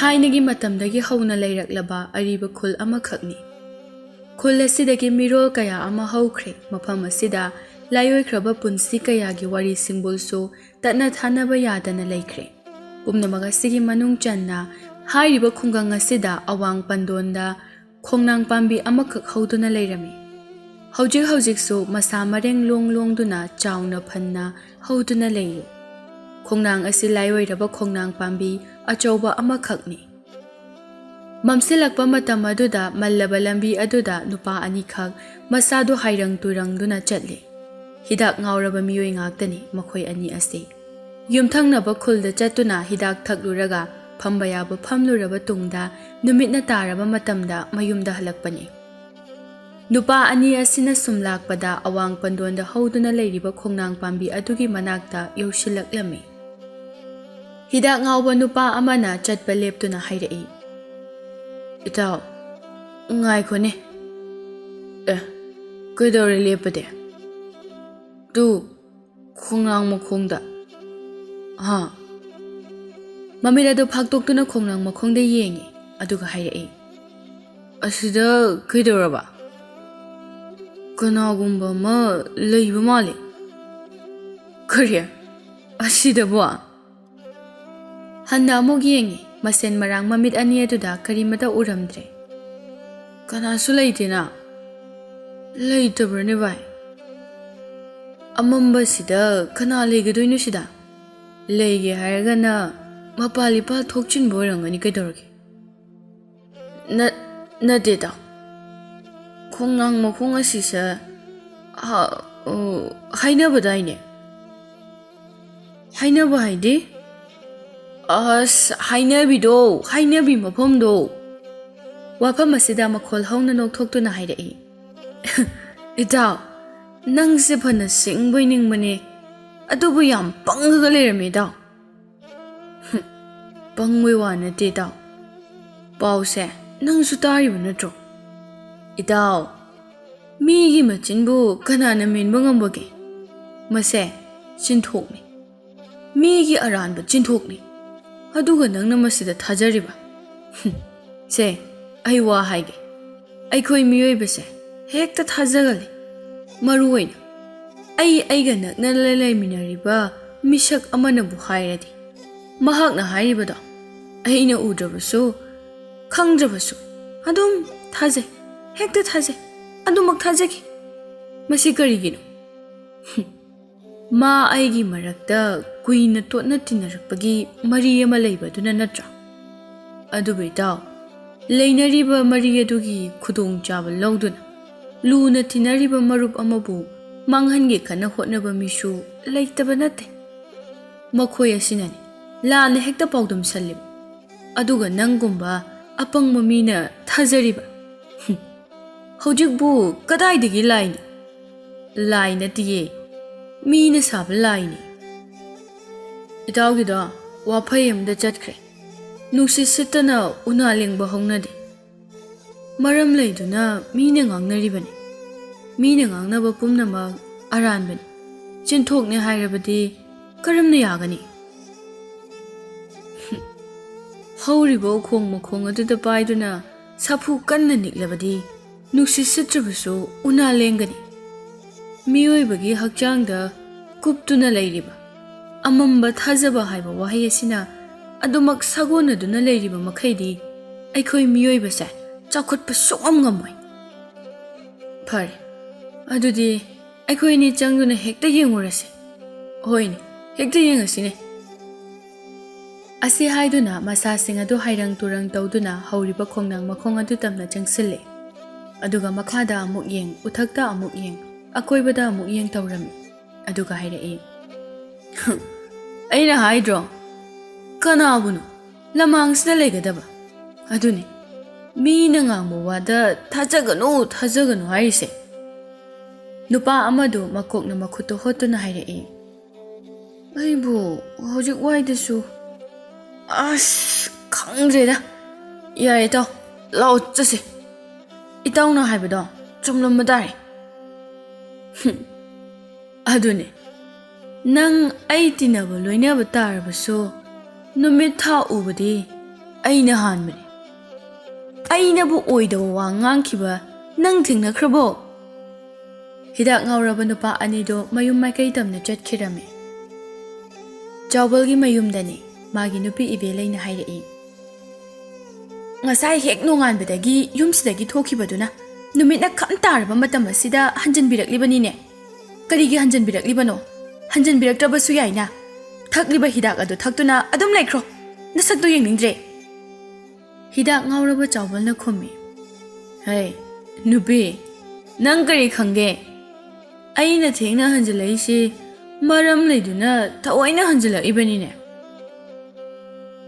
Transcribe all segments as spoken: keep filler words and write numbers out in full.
ꯊꯥꯏꯅꯒꯤ ꯃꯇꯝꯗꯒꯤ ꯍꯧꯅ ꯂꯩꯔꯛꯂꯕ ꯑꯔꯤꯕ ꯈꯨꯜ ꯑꯃꯈꯛꯅꯤ꯫ ꯈꯨꯜ ꯑꯁꯤꯗꯒꯤ ꯃꯤꯔꯣꯜ ꯀꯌꯥ ꯑꯃ ꯍꯧꯈ꯭ꯔꯦ꯫ ꯃꯐꯝ ꯑꯁꯤꯗ ꯂꯥꯏꯑꯣꯏꯈ꯭ꯔꯕ ꯄꯨꯟꯁꯤ ꯀꯌꯥꯒꯤ ꯋꯥꯔꯤ ꯁꯤꯡꯕꯨꯜꯁꯨ ꯇꯠꯅ ꯊꯥꯅꯕ ꯌꯥꯗꯅ ꯂꯩꯈ꯭ꯔꯦ꯫ ꯄꯨꯝꯅꯃꯛ ꯑꯁꯤꯒꯤ ꯃꯅꯨꯡ ꯆꯟꯅ ꯍꯥꯏꯔꯤꯕ ꯈꯨꯡꯒꯪ ꯑꯁꯤꯗ ꯑꯋꯥꯡ ꯄꯟꯗꯣꯟꯗ ꯈꯣꯡꯅꯥꯡ ꯄꯥꯝꯕꯤ ꯑꯃꯈꯛ ꯍꯧꯗꯨꯅ ꯂꯩꯔꯝꯃꯤ꯫ ꯍꯧꯖꯤꯛ ꯍꯧꯖꯤꯛꯁꯨ ꯃꯁꯥ ꯃꯔꯦꯡ ꯂꯣꯡ ꯂꯣꯡꯗꯨꯅ ꯆꯥꯎꯅ ꯐꯟꯅ ꯍꯧꯗꯨꯅ ꯂꯩꯔꯤ꯫ ꯈꯣꯡꯅꯥꯡ ꯑꯁꯤ ꯂꯥꯏꯑꯣꯏꯔꯕ ꯈꯣꯡꯅꯥꯡ ꯄꯥꯝꯕꯤ ꯑꯆꯧꯕ ꯑꯃꯈꯛꯅꯤ꯫ ꯃꯝꯁꯤꯜꯂꯛꯄ ꯃꯇꯝ ꯑꯗꯨꯗ ꯃꯜꯂꯕ ꯂꯝꯕꯤ ꯑꯗꯨꯗ ꯅꯨꯄꯥ ꯑꯅꯤꯈꯛ ꯃꯁꯥꯗꯨ ꯍꯥꯏꯔꯪ ꯇꯨꯔꯪꯗꯨꯅ ꯆꯠꯂꯤ꯫ ꯍꯤꯗꯥꯛ ꯉꯥꯎꯔꯕ ꯃꯤꯑꯣꯏ ꯉꯥꯛꯇꯅꯤ ꯃꯈꯣꯏ ꯑꯅꯤ ꯑꯁꯤ꯫ ꯌꯨꯝꯊꯪꯅꯕ ꯈꯨꯜꯗ ꯆꯠꯇꯨꯅ ꯍꯤꯗꯥꯛ ꯊꯛꯂꯨꯔꯒ ꯐꯝꯕ ꯌꯥꯕ ꯐꯝꯂꯨꯔꯕ ꯇꯨꯡꯗ ꯅꯨꯃꯤꯠꯅ ꯇꯥꯔꯕ ꯃꯇꯝꯗ ꯃꯌꯨꯝꯗ ꯍꯜꯂꯛꯄꯅꯤ꯫ ꯅꯨꯄꯥ ꯑꯅꯤ ꯑꯁꯤꯅ ꯁꯨꯝ ꯂꯥꯛꯄꯗ ꯑꯋꯥꯡ ꯄꯟꯗꯣꯟꯗ ꯍꯧꯗꯨꯅ ꯂꯩꯔꯤꯕ ꯈꯣꯡꯅꯥꯡ ꯄꯥꯝꯕꯤ ꯑꯗꯨꯒꯤ ꯃꯅꯥꯛꯇ ꯌꯧꯁꯤꯜꯂꯛꯂꯝꯃꯤ꯫ ꯍꯤꯗꯥꯛ ꯉꯥꯎꯕ ꯅꯨꯄꯥ ꯑꯃꯅ ꯆꯠꯄ ꯂꯦꯞꯇꯨꯅ ꯍꯥꯏꯔꯛꯏ, "ꯏꯇꯥꯎ, ꯉꯥꯏꯈꯣꯅꯦ꯫ ꯑꯦ, ꯀꯩꯗꯧꯔꯦ ꯂꯦꯞꯄꯗꯤ? ꯇꯨ, ꯈꯣꯡꯅꯥꯡ ꯃꯈꯣꯡꯗ꯫ ꯍꯥ?" ꯃꯃꯤꯠ ꯑꯗꯨ ꯐꯥꯛꯇꯣꯛꯇꯨꯅ ꯈꯣꯡꯅꯥꯡ ꯃꯈꯣꯡꯗ ꯌꯦꯡꯉꯤ, ꯑꯗꯨꯒ ꯍꯥꯏꯔꯛꯏ, "ꯑꯁꯤꯗ ꯀꯩꯗꯧꯔꯕ? ꯀꯅꯥꯒꯨꯝꯕ ꯑꯃ ꯂꯩꯕ ꯃꯥꯜꯂꯤ꯫ ꯀꯔꯤ? ꯑꯁꯤꯗꯕꯣ?" ꯍꯟꯅ ꯑꯃꯨꯛ ꯌꯦꯡꯉꯤ꯫ ꯃꯁꯦꯟ ꯃꯔꯥꯡ ꯃꯃꯤꯠ ꯑꯅꯤ ꯑꯗꯨꯗ ꯀꯔꯤꯃꯇ ꯎꯔꯝꯗ꯭ꯔꯦ꯫ "ꯀꯅꯥꯁꯨ ꯂꯩꯇꯦꯅ?" "ꯂꯩꯇꯕ꯭ꯔꯅꯦ ꯚꯥꯏ? ꯑꯃꯝꯕꯁꯤꯗ ꯀꯅꯥ ꯂꯩꯒꯗꯣꯏꯅꯣ ꯁꯤꯗ? ꯂꯩꯒꯦ ꯍꯥꯏꯔꯒꯅ ꯃꯄꯥꯜ ꯏꯄꯥꯜ ꯊꯣꯛꯆꯤꯟꯕ ꯑꯣꯏꯔꯝꯒꯅꯤ, ꯀꯩꯗꯧꯔꯒꯦ?" "ꯅ-, ꯅꯠꯇꯦꯗ꯫ ꯈꯣꯡꯅꯥꯡ ꯃꯈꯣꯡ ꯑꯁꯤꯁꯦ, ꯍ-, ꯑ, ꯍꯥꯏꯅꯕꯗꯥꯏꯅꯦ?" "ꯍꯥꯏꯅꯕ ꯍꯥꯏꯗꯤ?" "ꯑꯁ, ꯍꯥꯏꯅꯕꯤꯗꯣ, ꯍꯥꯏꯅꯕꯤ ꯃꯐꯝꯗꯣ!" ꯋꯥꯐꯝ ꯑꯁꯤꯗ ꯃꯈꯣꯜ ꯍꯧꯅ ꯅꯣꯛꯊꯣꯛꯇꯨꯅ ꯍꯥꯏꯔꯛꯏ, "ꯏꯇꯥꯎ, ꯅꯪꯁꯦ ꯐꯅ ꯁꯤꯡꯕꯣꯏ ꯅꯤꯡꯕꯅꯦ, ꯑꯗꯨꯕꯨ ꯌꯥꯝ ꯄꯪꯉꯒ ꯂꯩꯔꯝꯃꯦ, ꯏꯇꯥꯎ꯫" "ꯍꯨꯝ, ꯄꯪꯕꯩ ꯋꯥ ꯅꯠꯇꯦ, ꯏꯇꯥꯎ꯫ ꯄꯥꯎꯁꯦ ꯅꯪꯁꯨ ꯇꯥꯔꯤꯕ ꯅꯠꯇ꯭ꯔꯣ?" "ꯏꯇꯥꯎ, ꯃꯤꯒꯤ ꯃꯆꯤꯟꯕꯨ ꯀꯅꯥꯅ ꯃꯦꯟꯕ ꯉꯝꯕꯒꯦ? ꯃꯁꯦ ꯆꯤꯟꯊꯣꯛꯅꯤ, ꯃꯤꯒꯤ ꯑꯔꯥꯟꯕ ꯆꯤꯟꯊꯣꯛꯅꯤ꯫ ꯑꯗꯨꯒ ꯅꯪꯅ ꯃꯁꯤꯗ ꯊꯥꯖꯔꯤꯕ? ꯁꯦ, ꯑꯩ ꯋꯥ ꯍꯥꯏꯒꯦ꯫ ꯑꯩꯈꯣꯏ ꯃꯤꯑꯣꯏꯕꯁꯦ ꯍꯦꯛꯇ ꯊꯥꯖꯒꯜꯂꯤ꯫ ꯃꯔꯨ ꯑꯣꯏꯅ ꯑꯩ ꯑꯩꯒ ꯅꯛꯅꯅ ꯂꯩꯃꯤꯟꯅꯔꯤꯕ ꯃꯤꯁꯛ ꯑꯃꯅꯕꯨ ꯍꯥꯏꯔꯗꯤ, ꯃꯍꯥꯛꯅ ꯍꯥꯏꯔꯤꯕꯗꯣ ꯑꯩꯅ ꯎꯗ꯭ꯔꯕꯁꯨ, ꯈꯪꯗ꯭ꯔꯕꯁꯨ ꯑꯗꯨꯝ ꯊꯥꯖꯩ, ꯍꯦꯛꯇ ꯊꯥꯖꯩ, ꯑꯗꯨꯃꯛ ꯊꯥꯖꯈꯤ꯫ ꯃꯁꯤ ꯀꯔꯤꯒꯤꯅꯣ? ꯃꯥ ꯑꯩꯒꯤ ꯃꯔꯛꯇ ꯀꯨꯏꯅ ꯇꯣꯠꯅ ꯇꯤꯟꯅꯔꯛꯄꯒꯤ ꯃꯔꯤ ꯑꯃ ꯂꯩꯕꯗꯨꯅ ꯅꯠꯇ꯭ꯔꯥ? ꯑꯗꯨꯕꯨ ꯏꯇꯥꯎ, ꯂꯩꯅꯔꯤꯕ ꯃꯔꯤ ꯑꯗꯨꯒꯤ ꯈꯨꯗꯣꯡꯆꯥꯕ ꯂꯧꯗꯨꯅ ꯂꯨꯅ ꯇꯤꯟꯅꯔꯤꯕ ꯃꯔꯨꯞ ꯑꯃꯕꯨ ꯃꯥꯡꯍꯟꯒꯦ ꯈꯟꯅ ꯍꯣꯠꯅꯕ ꯃꯤꯁꯨ ꯂꯩꯇꯕ ꯅꯠꯇꯦ꯫ ꯃꯈꯣꯏ ꯑꯁꯤꯅꯅꯤ ꯂꯥꯟꯅ ꯍꯦꯛꯇ ꯄꯥꯎꯗꯝꯁꯜꯂꯤꯕ, ꯑꯗꯨꯒ ꯅꯪꯒꯨꯝꯕ ꯑꯄꯪꯕ ꯃꯤꯅ ꯊꯥꯖꯔꯤꯕ꯫ ꯍꯨꯝ, ꯍꯧꯖꯤꯛꯄꯨ ꯀꯗꯥꯏꯗꯒꯤ ꯂꯥꯏꯅꯣ? ꯂꯥꯏ ꯅꯠꯇꯤꯌꯦ, ꯃꯤꯅ ꯁꯥꯕ ꯂꯥꯏꯅꯤ꯫ ꯏꯇꯥꯎꯒꯤꯗꯣ ꯋꯥꯐꯩ ꯑꯃꯗ ꯆꯠꯈ꯭ꯔꯦ꯫ ꯅꯨꯡꯁꯤꯠ ꯁꯤꯠꯇꯅ ꯎꯅꯥ ꯂꯦꯡꯕ ꯍꯧꯅꯗꯦ꯫ ꯃꯔꯝ ꯂꯩꯗꯨꯅ ꯃꯤꯅ ꯉꯥꯡꯅꯔꯤꯕꯅꯤ꯫ ꯃꯤꯅ ꯉꯥꯡꯅꯕ ꯄꯨꯝꯅꯃꯛ ꯑꯔꯥꯟꯕꯅꯤ꯫ ꯆꯤꯟꯊꯣꯛꯅꯦ ꯍꯥꯏꯔꯕꯗꯤ ꯀꯔꯝꯅ ꯌꯥꯒꯅꯤ? ꯍꯧꯔꯤꯕ ꯎꯈꯣꯡ ꯃꯈꯣꯡ ꯑꯗꯨꯗ ꯄꯥꯏꯗꯨꯅ ꯁꯥꯐꯨ ꯀꯟꯅ ꯅꯤꯛꯂꯕꯗꯤ ꯅꯨꯡꯁꯤꯠ ꯁꯤꯠꯇ꯭ꯔꯕꯁꯨ ꯎꯅꯥ ꯂꯦꯡꯒꯅꯤ꯫ ꯃꯤꯑꯣꯏꯕꯒꯤ ꯍꯛꯆꯥꯡꯗ ꯀꯨꯞꯇꯨꯅ ꯂꯩꯔꯤꯕ ꯑꯃꯝꯕ ꯊꯥꯖꯕ ꯍꯥꯏꯕ ꯋꯥꯍꯩ ꯑꯁꯤꯅ ꯑꯗꯨꯃꯛ ꯁꯥꯒꯣꯟꯅꯗꯨꯅ ꯂꯩꯔꯤꯕ ꯃꯈꯩꯗꯤ ꯑꯩꯈꯣꯏ ꯃꯤꯑꯣꯏꯕꯁꯦ ꯆꯥꯎꯈꯠꯄ ꯁꯨꯡꯉꯝ ꯉꯝꯃꯣꯏ꯫ ꯐꯔꯦ, ꯑꯗꯨꯗꯤ ꯑꯩꯈꯣꯏ ꯑꯅꯤ ꯆꯪꯗꯨꯅ ꯍꯦꯛꯇ ꯌꯦꯡꯉꯨꯔꯁꯤ꯫ ꯍꯣꯏꯅꯦ, ꯍꯦꯛꯇ ꯌꯦꯡꯉꯁꯤꯅꯦ꯫ ꯑꯁꯤ ꯍꯥꯏꯗꯨꯅ ꯃꯁꯥꯁꯤꯡ ꯑꯗꯨ ꯍꯥꯏꯔꯪ ꯇꯨꯔꯪ ꯇꯧꯗꯨꯅ ꯍꯧꯔꯤꯕ ꯈꯣꯡꯅꯥꯡ ꯃꯈꯣꯡ ꯑꯗꯨ ꯇꯝꯅ ꯆꯪꯁꯤꯜꯂꯦ꯫ ꯑꯗꯨꯒ ꯃꯈꯥꯗ ꯑꯃꯨꯛ ꯌꯦꯡ, ꯎꯊꯛꯇ ꯑꯃꯨꯛ ꯌꯦꯡ, ꯑꯀꯣꯏꯕꯗ ꯑꯃꯨꯛ ꯌꯦꯡ ꯇꯧꯔꯝꯃꯤ꯫ ꯑꯗꯨꯒ ꯍꯥꯏꯔꯛꯏ, "ꯍꯨꯝ, ꯑꯩꯅ ꯍꯥꯏꯗ꯭ꯔꯣ? ꯀꯅꯥꯕꯨꯅꯣ ꯂꯃꯥꯡꯁꯤꯗ ꯂꯩꯒꯗꯕ?" ꯑꯗꯨꯅꯤ, ꯃꯤꯅ ꯉꯥꯡꯕ ꯋꯥꯗ ꯊꯥꯖꯒꯅꯨ, ꯊꯥꯖꯒꯅꯨ ꯍꯥꯏꯔꯤꯁꯦ꯫ ꯅꯨꯄꯥ ꯑꯃꯗꯨ ꯃꯀꯣꯛꯅ ꯃꯈꯨꯠꯇꯨ ꯍꯣꯠꯇꯨꯅ ꯍꯥꯏꯔꯛꯏ, "ꯑꯩꯕꯨ ꯍꯧꯖꯤꯛ ꯋꯥꯏꯗꯁꯨ, ꯑꯁ, ꯈꯪꯗ꯭ꯔꯦꯗ꯫ ꯌꯥꯔꯦ ꯏꯇꯥꯎ, ꯂꯥꯛꯑꯣ ꯆꯠꯁꯦ꯫ ꯏꯇꯥꯎꯅ ꯍꯥꯏꯕꯗꯣ ꯆꯨꯝꯂꯝꯕ ꯇꯥꯔꯦ꯫" ꯍꯨꯝ, ꯑꯗꯨꯅꯦ, ꯅꯪ ꯑꯩ ꯇꯤꯟꯅꯕ ꯂꯣꯏꯅꯕ ꯇꯥꯔꯕꯁꯨ ꯅꯨꯃꯤꯠ ꯊꯥ ꯎꯕꯗꯤ ꯑꯩꯅ ꯍꯥꯟꯕꯅꯦ꯫ ꯑꯩꯅꯕꯨ ꯑꯣꯏꯗꯕ ꯋꯥ ꯉꯥꯡꯈꯤꯕ ꯅꯪ ꯊꯦꯡꯅꯈ꯭ꯔꯕꯣ? ꯍꯤꯗꯥꯛ ꯉꯥꯎꯔꯕ ꯅꯨꯄꯥ ꯑꯅꯤꯗꯣ ꯃꯌꯨꯝ ꯃꯥꯏꯀꯩ ꯇꯝꯅ ꯆꯠꯈꯤꯔꯝꯃꯤ꯫ ꯆꯥꯎꯕꯜꯒꯤ ꯃꯌꯨꯝꯗꯅꯤ꯫ ꯃꯥꯒꯤ ꯅꯨꯄꯤ ꯏꯕꯦꯂꯩꯅ ꯍꯥꯏꯔꯛꯏ, "ꯉꯁꯥꯏ ꯍꯦꯛ ꯅꯣꯡꯉꯥꯟꯕꯗꯒꯤ ꯌꯨꯝꯁꯤꯗꯒꯤ ꯊꯣꯛꯈꯤꯕꯗꯨꯅ ꯅꯨꯃꯤꯠꯅ ꯈꯝ ꯇꯥꯔꯕ ꯃꯇꯝ ꯑꯁꯤꯗ ꯍꯟꯖꯤꯟꯕꯤꯔꯛꯂꯤꯕꯅꯤꯅꯦ꯫ ꯀꯔꯤꯒꯤ ꯍꯟꯖꯤꯟꯕꯤꯔꯛꯂꯤꯕꯅꯣ? ꯍꯟꯖꯤꯟꯕꯤꯔꯛꯇ꯭ꯔꯕꯁꯨ ꯌꯥꯏꯅ꯫ ꯊꯛꯂꯤꯕ ꯍꯤꯗꯥꯛ ꯑꯗꯨ ꯊꯛꯇꯨꯅ ꯑꯗꯨꯝ ꯂꯩꯈ꯭ꯔꯣ꯫ ꯅꯁꯛꯇꯨ ꯌꯦꯡꯅꯤꯡꯗ꯭ꯔꯦ꯫" ꯍꯤꯗꯥꯛ ꯉꯥꯎꯔꯕ ꯆꯥꯎꯕꯜꯅ ꯈꯨꯝꯃꯤ, "ꯍꯩ, ꯅꯨꯄꯤ, ꯅꯪ ꯀꯔꯤ ꯈꯪꯒꯦ? ꯑꯩꯅ ꯊꯦꯡꯅ ꯍꯟꯖꯤꯜꯂꯛꯏꯁꯤ ꯃꯔꯝ ꯂꯩꯗꯨꯅ ꯊꯑꯣꯏꯅ ꯍꯟꯖꯤꯜꯂꯛꯏꯕꯅꯤꯅꯦ꯫"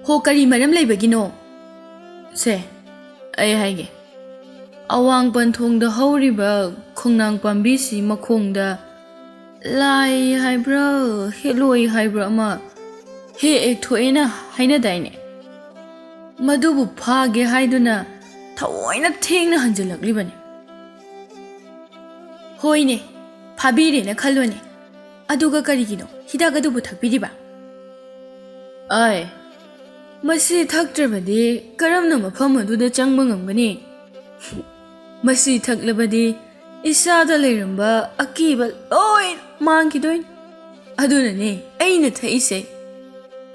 "ꯍꯣ, ꯀꯔꯤ ꯃꯔꯝ ꯂꯩꯕꯒꯤꯅꯣ?" "ꯁꯦ, ꯑꯩ ꯍꯥꯏꯒꯦ꯫ ꯑꯋꯥꯡ ꯄꯟꯊꯣꯡꯗ ꯍꯧꯔꯤꯕ ꯈꯣꯡꯅꯥꯡ ꯄꯥꯝꯕꯤꯁꯤ ꯃꯈꯣꯡꯗ ꯂꯥꯏ ꯍꯥꯏꯕ꯭ꯔꯥ, ꯍꯦꯂꯣꯏ ꯍꯥꯏꯕ꯭ꯔꯥ ꯑꯃ ꯍꯦꯛ ꯍꯦꯛ ꯊꯣꯛꯑꯦꯅ ꯍꯥꯏꯅꯗꯥꯏꯅꯦ? ꯃꯗꯨꯕꯨ ꯐꯥꯒꯦ ꯍꯥꯏꯗꯨꯅ ꯊꯑꯣꯏꯅ ꯊꯦꯡꯅ ꯍꯟꯖꯤꯜꯂꯛꯂꯤꯕꯅꯤ꯫" "ꯍꯣꯏꯅꯦ, ꯐꯥꯕꯤꯔꯦꯅ ꯈꯜꯂꯣꯅꯦ꯫ ꯑꯗꯨꯒ ꯀꯔꯤꯒꯤꯅꯣ ꯍꯤꯗꯥꯛ ꯑꯗꯨꯕꯨ ꯊꯛꯄꯤꯔꯤꯕ?" "ꯑꯥꯏ, ꯃꯁꯤ ꯊꯛꯇ꯭ꯔꯕꯗꯤ ꯀꯔꯝꯅ ꯃꯐꯝ ꯑꯗꯨꯗ ꯆꯪꯕ ꯉꯝꯒꯅꯤ? ꯃꯁꯤ ꯊꯛꯂꯕꯗꯤ ꯏꯁꯥꯗ ꯂꯩꯔꯝꯕ ꯑꯀꯤꯕ ꯂꯣꯏ ꯃꯥꯡꯈꯤꯗꯣꯏꯅꯤ꯫ ꯑꯗꯨꯅꯅꯦ ꯑꯩꯅ ꯊꯛꯏꯁꯦ꯫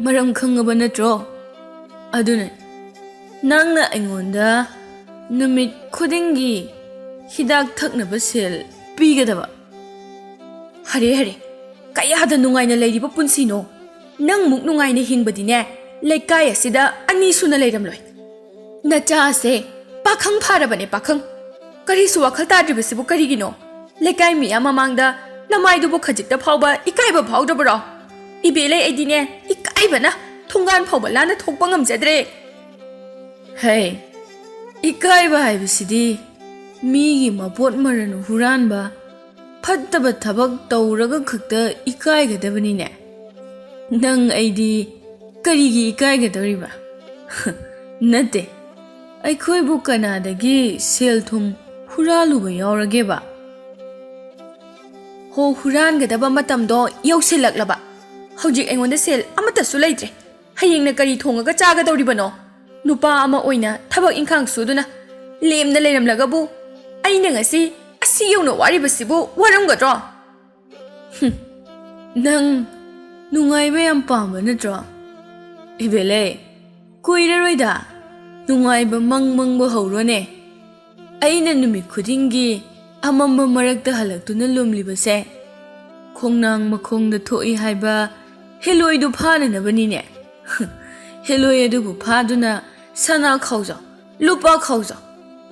ꯃꯔꯝ ꯈꯪꯉꯕ ꯅꯠꯇ꯭ꯔꯣ? ꯑꯗꯨꯅ ꯅꯪꯅ ꯑꯩꯉꯣꯟꯗ ꯅꯨꯃꯤꯠ ꯈꯨꯗꯤꯡꯒꯤ ꯍꯤꯗꯥꯛ ꯊꯛꯅꯕ ꯁꯦꯜ ꯄꯤꯒꯗꯕ꯫" "ꯍꯔꯦ, ꯍꯔꯦ, ꯀꯌꯥꯗ ꯅꯨꯡꯉꯥꯏꯅ ꯂꯩꯔꯤꯕ ꯄꯨꯟꯁꯤꯅꯣ? ꯅꯪꯃꯨꯛ ꯅꯨꯡꯉꯥꯏꯅ ꯍꯤꯡꯕꯗꯤꯅꯦ, ꯂꯩꯀꯥꯏ ꯑꯁꯤꯗ ꯑꯅꯤ ꯁꯨꯅ ꯂꯩꯔꯝꯂꯣꯏ꯫ ꯅꯆꯥꯁꯦ ꯄꯥꯈꯪ ꯐꯥꯔꯕꯅꯦ, ꯄꯥꯈꯪ꯫ ꯀꯔꯤꯁꯨ ꯋꯥꯈꯜ ꯇꯥꯗ꯭ꯔꯤꯕꯁꯤꯕꯨ ꯀꯔꯤꯒꯤꯅꯣ? ꯂꯩꯀꯥꯏ ꯃꯤꯌꯥꯝ ꯃꯃꯥꯡꯗ ꯅꯃꯥꯏꯗꯨꯕꯨ ꯈꯖꯤꯛꯇ ꯐꯥꯎꯕ ꯏꯀꯥꯏꯕ ꯐꯥꯎꯗꯕ꯭ꯔꯣ? ꯏꯕꯦꯂꯩ, ꯑꯩꯗꯤꯅꯦ, ꯏꯀꯥꯏꯕꯅ ꯊꯣꯡꯒꯥꯟ ꯐꯥꯎꯕ ꯂꯥꯟꯅ ꯊꯣꯛꯄ ꯉꯝꯖꯗ꯭ꯔꯦ꯫" "ꯍꯩ, ꯏꯀꯥꯏꯕ ꯍꯥꯏꯕꯁꯤꯗꯤ ꯃꯤꯒꯤ ꯃꯄꯣꯠ ꯃꯔꯟ ꯍꯨꯔꯥꯟꯕ, ꯐꯠꯇꯕ ꯊꯕꯛ ꯇꯧꯔꯒ ꯈꯛꯇ ꯏꯀꯥꯏꯒꯗꯕꯅꯤꯅꯦ꯫ ꯅꯪ ꯑꯩꯗꯤ ꯀꯔꯤꯒꯤ ꯏꯀꯥꯏꯒꯗꯧꯔꯤꯕ?" "ꯅꯠꯇꯦ, ꯑꯩꯈꯣꯏꯕꯨ ꯀꯅꯥꯗꯒꯤ ꯁꯦꯜ ꯊꯨꯝ ꯍꯨꯔꯥꯜꯂꯨꯕ ꯌꯥꯎꯔꯒꯦꯕ?" "ꯍꯣ, ꯍꯨꯔꯥꯟꯒꯗꯕ ꯃꯇꯝꯗꯣ ꯌꯧꯁꯤꯜꯂꯛꯂꯕ꯫ ꯍꯧꯖꯤꯛ ꯑꯩꯉꯣꯟꯗ ꯁꯦꯜ ꯑꯃꯠꯇꯁꯨ ꯂꯩꯇ꯭ꯔꯦ꯫ ꯍꯌꯦꯡꯅ ꯀꯔꯤ ꯊꯣꯡꯉꯒ ꯆꯥꯒꯗꯧꯔꯤꯕꯅꯣ? ꯅꯨꯄꯥ ꯑꯃ ꯑꯣꯏꯅ ꯊꯕꯛ ꯏꯪꯈꯥꯡ ꯁꯨꯗꯨꯅ ꯂꯦꯝꯅ ꯂꯩꯔꯝꯂꯒꯕꯨ ꯑꯩꯅ ꯉꯁꯤ ꯑꯁꯤ ꯌꯧꯅ ꯋꯥꯔꯤꯕꯁꯤꯕꯨ ꯋꯥꯔꯝꯒꯗ꯭ꯔꯣ? ꯍꯨꯝ, ꯅꯪ ꯅꯨꯡꯉꯥꯏꯕ ꯌꯥꯝ ꯄꯥꯝꯕ ꯅꯠꯇ꯭ꯔꯣ? ꯏꯕꯦꯂꯩ, ꯀꯨꯏꯔꯔꯣꯏꯗ ꯅꯨꯡꯉꯥꯏꯕ ꯃꯪ ꯃꯪꯕ ꯍꯧꯔꯣꯅꯦ꯫ ꯑꯩꯅ ꯅꯨꯃꯤꯠ ꯈꯨꯗꯤꯡꯒꯤ ꯑꯃꯝꯕ ꯃꯔꯛꯇ ꯍꯜꯂꯛꯇꯨꯅ ꯂꯨꯝꯂꯤꯕꯁꯦ ꯈꯣꯡꯅꯥꯡ ꯃꯈꯣꯡꯗ ꯊꯣꯛꯏ ꯍꯥꯏꯕ ꯍꯦꯂꯣꯏꯗꯨ ꯐꯥꯅꯅꯕꯅꯤꯅꯦ꯫ ꯍꯦꯂꯣꯏ ꯑꯗꯨꯕꯨ ꯐꯥꯗꯨꯅ ꯁꯅꯥ ꯈꯥꯎꯖꯥꯎ, ꯂꯨꯄꯥ ꯈꯥꯎꯖꯥꯎ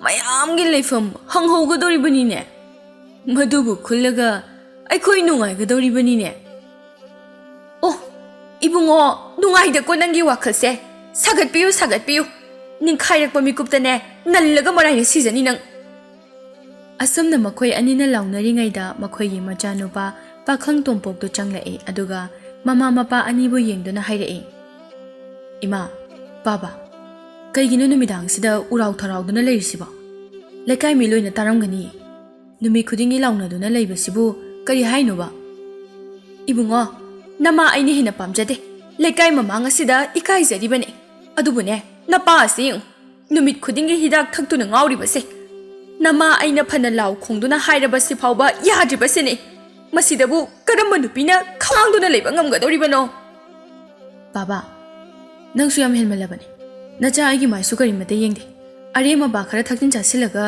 ꯃꯌꯥꯝꯒꯤ ꯂꯩꯐꯝ ꯍꯪꯍꯧꯒꯗꯧꯔꯤꯕꯅꯤꯅꯦ꯫ ꯃꯗꯨꯕꯨ ꯈꯨꯜꯂꯒ ꯑꯩꯈꯣꯏ ꯅꯨꯡꯉꯥꯏꯒꯗꯧꯔꯤꯕꯅꯤꯅꯦ꯫ ꯑꯣ, ꯏꯕꯨꯡꯉꯣ, ꯅꯨꯡꯉꯥꯏꯗꯀꯣ ꯅꯪꯒꯤ ꯋꯥꯈꯜꯁꯦ꯫ ꯁꯥꯒꯠꯄꯤꯌꯨ, ꯁꯥꯒꯠꯄꯤꯌꯨ꯫ ꯅꯤꯡꯈꯥꯏꯔꯛꯄ ꯃꯤꯀꯨꯞꯇꯅꯦ ꯅꯜꯂꯒ ꯃꯔꯥꯏꯅ ꯁꯤꯖꯅꯤ ꯅꯪ꯫ ꯑꯁꯨꯝꯅ ꯃꯈꯣꯏ ꯑꯅꯤꯅ ꯂꯥꯎꯅꯔꯤꯉꯩꯗ ꯃꯈꯣꯏꯒꯤ ꯃꯆꯥꯅꯨꯄꯥ ꯄꯥꯈꯪ ꯇꯣꯝꯄꯣꯛꯇꯨ ꯆꯪꯂꯛꯏ, ꯑꯗꯨꯒ ꯃꯃꯥ ꯃꯄꯥ ꯑꯅꯤꯕꯨ ꯌꯦꯡꯗꯨꯅ ꯍꯥꯏꯔꯛꯏ, "ꯏꯃꯥ, ꯄꯥꯕ, ꯀꯩꯒꯤꯅꯣ ꯅꯨꯃꯤꯗꯥꯡꯁꯤꯗ ꯎꯔꯥꯎ ꯊꯔꯥꯎꯗꯨꯅ ꯂꯩꯔꯤꯁꯤꯕꯣ? ꯂꯩꯀꯥꯏ ꯃꯤ ꯂꯣꯏꯅ ꯇꯥꯔꯝꯒꯅꯤ꯫ ꯅꯨꯃꯤꯠ ꯈꯨꯗꯤꯡꯒꯤ ꯂꯥꯎꯅꯗꯨꯅ ꯂꯩꯕꯁꯤꯕꯨ ꯀꯔꯤ ꯍꯥꯏꯅꯣꯕ?" "ꯏꯕꯨꯡꯉꯣ, ꯅꯃꯥ ꯑꯩꯅ ꯍꯦꯟꯅ ꯄꯥꯝꯖꯗꯦ꯫ ꯂꯩꯀꯥꯏ ꯃꯃꯥꯡ ꯑꯁꯤꯗ ꯏꯀꯥꯏꯖꯔꯤꯕꯅꯤ꯫ ꯑꯗꯨꯕꯨꯅꯦ, ꯅꯄꯥ ꯑꯁꯤ ꯌꯦꯡꯉꯨ꯫ ꯅꯨꯃꯤꯠ ꯈꯨꯗꯤꯡꯒꯤ ꯍꯤꯗꯥꯛ ꯊꯛꯇꯨꯅ ꯉꯥꯎꯔꯤꯕꯁꯦ꯫ ꯅꯃꯥ ꯑꯩꯅ ꯐꯅ ꯂꯥꯎ ꯈꯣꯡꯗꯨꯅ ꯍꯥꯏꯔꯕꯁꯤ ꯐꯥꯎꯕ ꯌꯥꯗ꯭ꯔꯤꯕꯁꯤꯅꯤ꯫ ꯃꯁꯤꯗꯕꯨ ꯀꯔꯝꯕ ꯅꯨꯄꯤꯅ ꯈꯥꯡꯗꯨꯅ ꯂꯩꯕ ꯉꯝꯒꯗꯧꯔꯤꯕꯅꯣ?" "ꯕꯥꯕꯥ, ꯅꯪꯁꯨ ꯌꯥꯝ ꯍꯦꯟꯃꯜꯂꯕꯅꯤ꯫ ꯅꯆꯥ ꯑꯩꯒꯤ ꯃꯥꯏꯁꯨ ꯀꯔꯤꯃꯠꯇ ꯌꯦꯡꯗꯦ꯫ ꯑꯔꯦꯝ ꯑꯄꯥ ꯈꯔ ꯊꯛꯆꯤꯟ ꯆꯥꯁꯤꯜꯂꯒ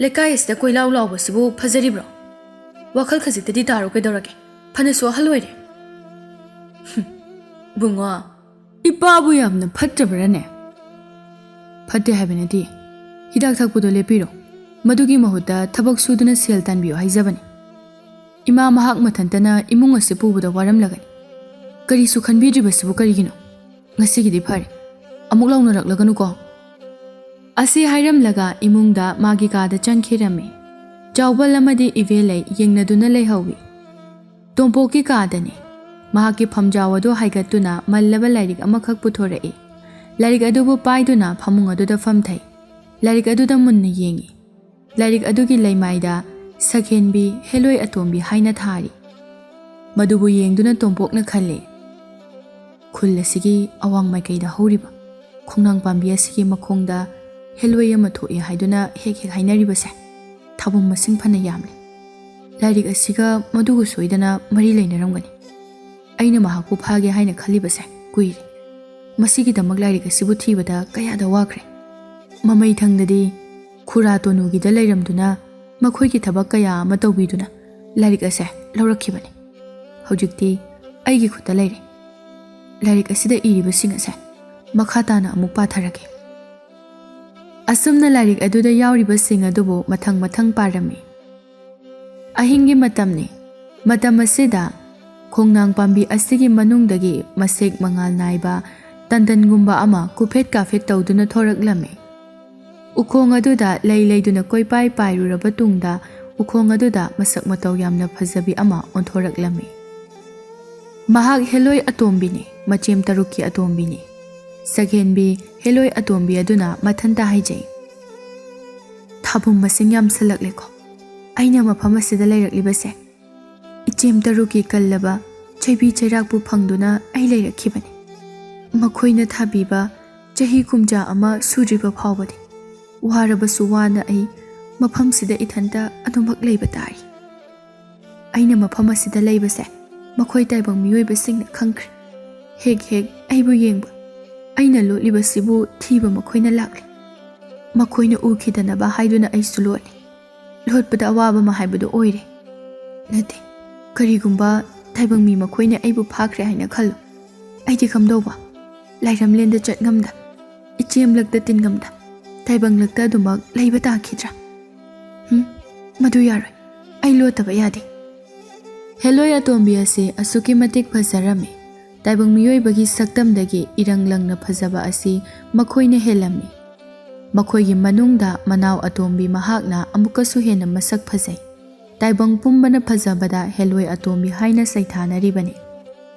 ꯂꯩꯀꯥꯏ ꯑꯁꯤꯗ ꯀꯣꯏꯂꯥꯎ ꯂꯥꯎꯕꯁꯤꯕꯨ ꯐꯖꯔꯤꯕ꯭ꯔꯣ? ꯋꯥꯈꯜ ꯈꯖꯤꯛꯇꯗꯤ ꯇꯥꯔꯣ ꯀꯩꯗꯧꯔꯒꯦ? ꯐꯅꯁꯨ ꯑꯍꯜ ꯑꯣꯏꯔꯦ꯫" "ꯍꯨꯝ, ꯏꯕꯨꯡꯉꯣ, ꯏꯄꯥꯕꯨ ꯌꯥꯝꯅ ꯐꯠꯇ꯭ꯔꯕ꯭ꯔꯥꯅꯦ?" "ꯐꯠꯇꯦ ꯍꯥꯏꯕ ꯅꯠꯇꯦ꯫ ꯍꯤꯗꯥꯛ ꯊꯛꯄꯗꯣ ꯂꯦꯞꯄꯤꯔꯣ꯫ ꯃꯗꯨꯒꯤ ꯃꯍꯨꯠꯇ ꯊꯕꯛ ꯁꯨꯗꯨꯅ ꯁꯦꯜ ꯇꯥꯟꯕꯤꯌꯨ ꯍꯥꯏꯖꯕꯅꯤ꯫ ꯏꯃꯥ ꯃꯍꯥꯛ ꯃꯊꯟꯇꯅ ꯏꯃꯨꯡ ꯑꯁꯤ ꯄꯨꯕꯗ ꯋꯥꯔꯝꯂꯒꯅꯤ꯫ ꯀꯔꯤꯁꯨ ꯈꯟꯕꯤꯗ꯭ꯔꯤꯕꯁꯤꯕꯨ ꯀꯔꯤꯒꯤꯅꯣ? ꯉꯁꯤꯒꯤꯗꯤ ꯐꯔꯦ꯫ ꯑꯃꯨꯛ ꯂꯥꯎꯅꯔꯛꯂꯒꯅꯨꯀꯣ꯫" ꯑꯁꯤ ꯍꯥꯏꯔꯝꯂꯒ ꯏꯃꯨꯡꯗ ꯃꯥꯒꯤ ꯀꯥꯗ ꯆꯪꯈꯤꯔꯝꯃꯤ꯫ ꯆꯥꯎꯕꯜ ꯑꯃꯗꯤ ꯏꯕꯦꯂꯩ ꯌꯦꯡꯅꯗꯨꯅ ꯂꯩꯍꯧꯏ꯫ ꯇꯣꯝꯄꯣꯛꯀꯤ ꯀꯥꯗꯅꯤ꯫ ꯃꯍꯥꯛꯀꯤ ꯐꯝꯖꯥꯎ ꯑꯗꯨ ꯍꯥꯏꯒꯠꯇꯨꯅ ꯃꯜꯂꯕ ꯂꯥꯏꯔꯤꯛ ꯑꯃꯈꯛ ꯄꯨꯊꯣꯔꯛꯏ꯫ ꯂꯥꯏꯔꯤꯛ ꯑꯗꯨꯕꯨ ꯄꯥꯏꯗꯨꯅ ꯐꯃꯨꯡ ꯑꯗꯨꯗ ꯐꯝꯊꯩ꯫ ꯂꯥꯏꯔꯤꯛ ꯑꯗꯨꯗ ꯃꯨꯟꯅ ꯌꯦꯡꯏ꯫ ꯂꯥꯏꯔꯤꯛ ꯑꯗꯨꯒꯤ ꯂꯩꯃꯥꯏꯗ ꯁꯛꯍꯦꯟꯕꯤ, ꯍꯦꯂꯣꯏ ꯑꯇꯣꯝꯕꯤ ꯍꯥꯏꯅ ꯊꯥꯔꯤ꯫ ꯃꯗꯨꯕꯨ ꯌꯦꯡꯗꯨꯅ ꯇꯣꯝꯄꯣꯛꯅ ꯈꯜꯂꯤ, "ꯈꯨꯜ ꯑꯁꯤꯒꯤ ꯑꯋꯥꯡ ꯃꯥꯏꯀꯩꯗ ꯍꯧꯔꯤꯕ ꯈꯣꯡꯅꯥꯡ ꯄꯥꯝꯕꯤ ꯑꯁꯤꯒꯤ ꯃꯈꯣꯡꯗ ꯍꯦꯂꯣꯏ ꯑꯃ ꯊꯣꯛꯏ ꯍꯥꯏꯗꯨꯅ ꯍꯦꯛ ꯍꯦꯛ ꯍꯥꯏꯅꯔꯤꯕꯁꯦ ꯊꯥꯕꯨꯝ ꯃꯁꯤꯡ ꯐꯅ ꯌꯥꯝꯂꯦ꯫ ꯂꯥꯏꯔꯤꯛ ꯑꯁꯤꯒ ꯃꯗꯨꯒ ꯁꯣꯏꯗꯅ ꯃꯔꯤ ꯂꯩꯅꯔꯝꯒꯅꯤ꯫ ꯑꯩꯅ ꯃꯍꯥꯛꯄꯨ ꯐꯥꯒꯦ ꯍꯥꯏꯅ ꯈꯜꯂꯤꯕꯁꯦ ꯀꯨꯏꯔꯦ꯫ ꯃꯁꯤꯒꯤꯗꯃꯛ ꯂꯥꯏꯔꯤꯛ ꯑꯁꯤꯕꯨ ꯊꯤꯕꯗ ꯀꯌꯥꯗ ꯋꯥꯈ꯭ꯔꯦ꯫ ꯃꯃꯩ ꯊꯪꯗꯗꯤ ꯈꯨꯔꯥ ꯇꯣꯅꯨꯒꯤꯗ ꯂꯩꯔꯝꯗꯨꯅ ꯃꯈꯣꯏꯒꯤ ꯊꯕꯛ ꯀꯌꯥ ꯑꯃ ꯇꯧꯕꯤꯗꯨꯅ ꯂꯥꯏꯔꯤꯛ ꯑꯁꯦ ꯂꯧꯔꯛꯈꯤꯕꯅꯤ꯫ ꯍꯧꯖꯤꯛꯇꯤ ꯑꯩꯒꯤ ꯈꯨꯠꯇ ꯂꯩꯔꯦ꯫ ꯂꯥꯏꯔꯤꯛ ꯑꯁꯤꯗ ꯏꯔꯤꯕꯁꯤꯡ ꯑꯁꯦ ꯃꯈꯥ ꯇꯥꯅ ꯑꯃꯨꯛ ꯄꯥꯊꯔꯒꯦ꯫ ꯑꯁꯨꯝꯅ ꯂꯥꯏꯔꯤꯛ ꯑꯗꯨꯗ ꯌꯥꯎꯔꯤꯕꯁꯤꯡ ꯑꯗꯨꯕꯨ ꯃꯊꯪ ꯃꯊꯪ ꯄꯥꯔꯝꯃꯤ꯫ ꯑꯍꯤꯡꯒꯤ ꯃꯇꯝꯅꯤ꯫ ꯃꯇꯝ ꯑꯁꯤꯗ ꯈꯣꯡꯅꯥꯡ ꯄꯥꯝꯕꯤ ꯑꯁꯤꯒꯤ ꯃꯅꯨꯡꯗꯒꯤ ꯃꯁꯦꯛ ꯃꯉꯥꯜ ꯅꯥꯏꯕ ꯇꯟꯗꯟꯒꯨꯝꯕ ꯑꯃ ꯀꯨꯐꯦꯠ ꯀꯥꯐꯦꯠ ꯇꯧꯗꯨꯅ ꯊꯣꯔꯛꯂꯝꯃꯤ꯫ ꯎꯈꯣꯡ ꯑꯗꯨꯗ ꯂꯩ ꯂꯩꯗꯨꯅ ꯀꯣꯏꯄꯥꯏ ꯄꯥꯏꯔꯨꯔꯕ ꯇꯨꯡꯗ ꯎꯈꯣꯡ ꯑꯗꯨꯗ ꯃꯁꯛ ꯃꯇꯧ ꯌꯥꯝꯅ ꯐꯖꯕꯤ ꯑꯃ ꯑꯣꯟꯊꯣꯔꯛꯂꯝꯃꯤ꯫ ꯃꯍꯥꯛ ꯍꯦꯂꯣꯏ ꯑꯇꯣꯝꯕꯤꯅꯤ, ꯃꯆꯦꯝ ꯇꯔꯨꯛꯀꯤ ꯑꯇꯣꯝꯕꯤꯅꯤ꯫ ꯁꯛꯍꯦꯟꯕꯤ ꯍꯦꯂꯣꯏ ꯑꯇꯣꯝꯕꯤ ꯑꯗꯨꯅ ꯃꯊꯟꯇ ꯍꯥꯏꯖꯩ, "ꯊꯥꯕꯨꯝ ꯃꯁꯤꯡ ꯌꯥꯝꯁꯜꯂꯛꯂꯦꯀꯣ꯫ ꯑꯩꯅ ꯃꯐꯝ ꯑꯁꯤꯗ ꯂꯩꯔꯛꯂꯤꯕꯁꯦ ꯏꯆꯦꯝ ꯇꯔꯨꯛꯀꯤ ꯀꯜꯂꯕ ꯆꯩꯕꯤ ꯆꯩꯔꯥꯛꯄꯨ ꯐꯪꯗꯨꯅ ꯑꯩ ꯂꯩꯔꯛꯈꯤꯕꯅꯤ꯫ ꯃꯈꯣꯏꯅ ꯊꯥꯕꯤꯕ ꯆꯍꯤ ꯀꯨꯝꯖꯥ ꯑꯃ ꯁꯨꯗ꯭ꯔꯤꯕ ꯐꯥꯎꯕꯗꯤ ꯋꯥꯔꯕꯁꯨ ꯋꯥꯅ ꯑꯩ ꯃꯐꯝꯁꯤꯗ ꯏꯊꯟꯇ ꯑꯗꯨꯃꯛ ꯂꯩꯕ ꯇꯥꯔꯤ꯫ ꯑꯩꯅ ꯃꯐꯝ ꯑꯁꯤꯗ ꯂꯩꯕꯁꯦ ꯃꯈꯣꯏ ꯇꯥꯏꯕꯪ ꯃꯤꯑꯣꯏꯕꯁꯤꯡꯅ ꯈꯪꯈ꯭ꯔꯦ꯫ ꯍꯦꯛ ꯍꯦꯛ ꯑꯩꯕꯨ ꯌꯦꯡꯕ, ꯑꯩꯅ ꯂꯣꯠꯂꯤꯕꯁꯤꯕꯨ ꯊꯤꯕ ꯃꯈꯣꯏꯅ ꯂꯥꯛꯂꯦ꯫ ꯃꯈꯣꯏꯅ ꯎꯈꯤꯗꯅꯕ ꯍꯥꯏꯗꯨꯅ ꯑꯩꯁꯨ ꯂꯣꯠꯂꯦ꯫ ꯂꯣꯠꯄꯗ ꯑꯋꯥꯕ ꯑꯃ ꯍꯥꯏꯕꯗꯨ ꯑꯣꯏꯔꯦ꯫ ꯅꯠꯇꯦ, ꯀꯔꯤꯒꯨꯝꯕ ꯇꯥꯏꯕꯪ ꯃꯤ ꯃꯈꯣꯏꯅ ꯑꯩꯕꯨ ꯐꯥꯈ꯭ꯔꯦ ꯍꯥꯏꯅ ꯈꯜꯂꯨ꯫ ꯑꯩꯗꯤ ꯀꯝꯗꯧꯕ? ꯂꯥꯏꯔꯝꯂꯦꯟꯗ ꯆꯠ ꯉꯝꯗ, ꯏꯆꯦꯝꯂꯛꯇ ꯇꯤꯟ ꯉꯝꯗ, ꯇꯥꯏꯕꯪꯂꯛꯇ ꯑꯗꯨꯃꯛ ꯂꯩꯕ ꯇꯥꯈꯤꯗ꯭ꯔꯥ? ꯍꯨꯝ, ꯃꯗꯨ ꯌꯥꯔꯣꯏ꯫ ꯑꯩ ꯂꯣꯠꯇꯕ ꯌꯥꯗꯦ꯫" ꯍꯦꯂꯣꯏ ꯑꯇꯣꯝꯕꯤ ꯑꯁꯤ ꯑꯁꯨꯛꯀꯤ ꯃꯇꯤꯛ ꯐꯖꯔꯝꯃꯤ꯫ ꯇꯥꯏꯕꯪ ꯃꯤꯑꯣꯏꯕꯒꯤ ꯁꯛꯇꯝꯗꯒꯤ ꯏꯔꯪ ꯂꯪꯅ ꯐꯖꯕ ꯑꯁꯤ ꯃꯈꯣꯏꯅ ꯍꯦꯜꯂꯝꯃꯤ꯫ ꯃꯈꯣꯏꯒꯤ ꯃꯅꯨꯡꯗ ꯃꯅꯥꯎ ꯑꯇꯣꯝꯕꯤ ꯃꯍꯥꯛꯅ ꯑꯃꯨꯛꯀꯁꯨ ꯍꯦꯟꯅ ꯃꯁꯛ ꯐꯖꯩ꯫ ꯇꯥꯏꯕꯪ ꯄꯨꯝꯕꯅ ꯐꯖꯕꯗ ꯍꯦꯂꯣꯏ ꯑꯇꯣꯝꯕꯤ ꯍꯥꯏꯅ ꯁꯩꯊꯥꯅꯔꯤꯕꯅꯤ꯫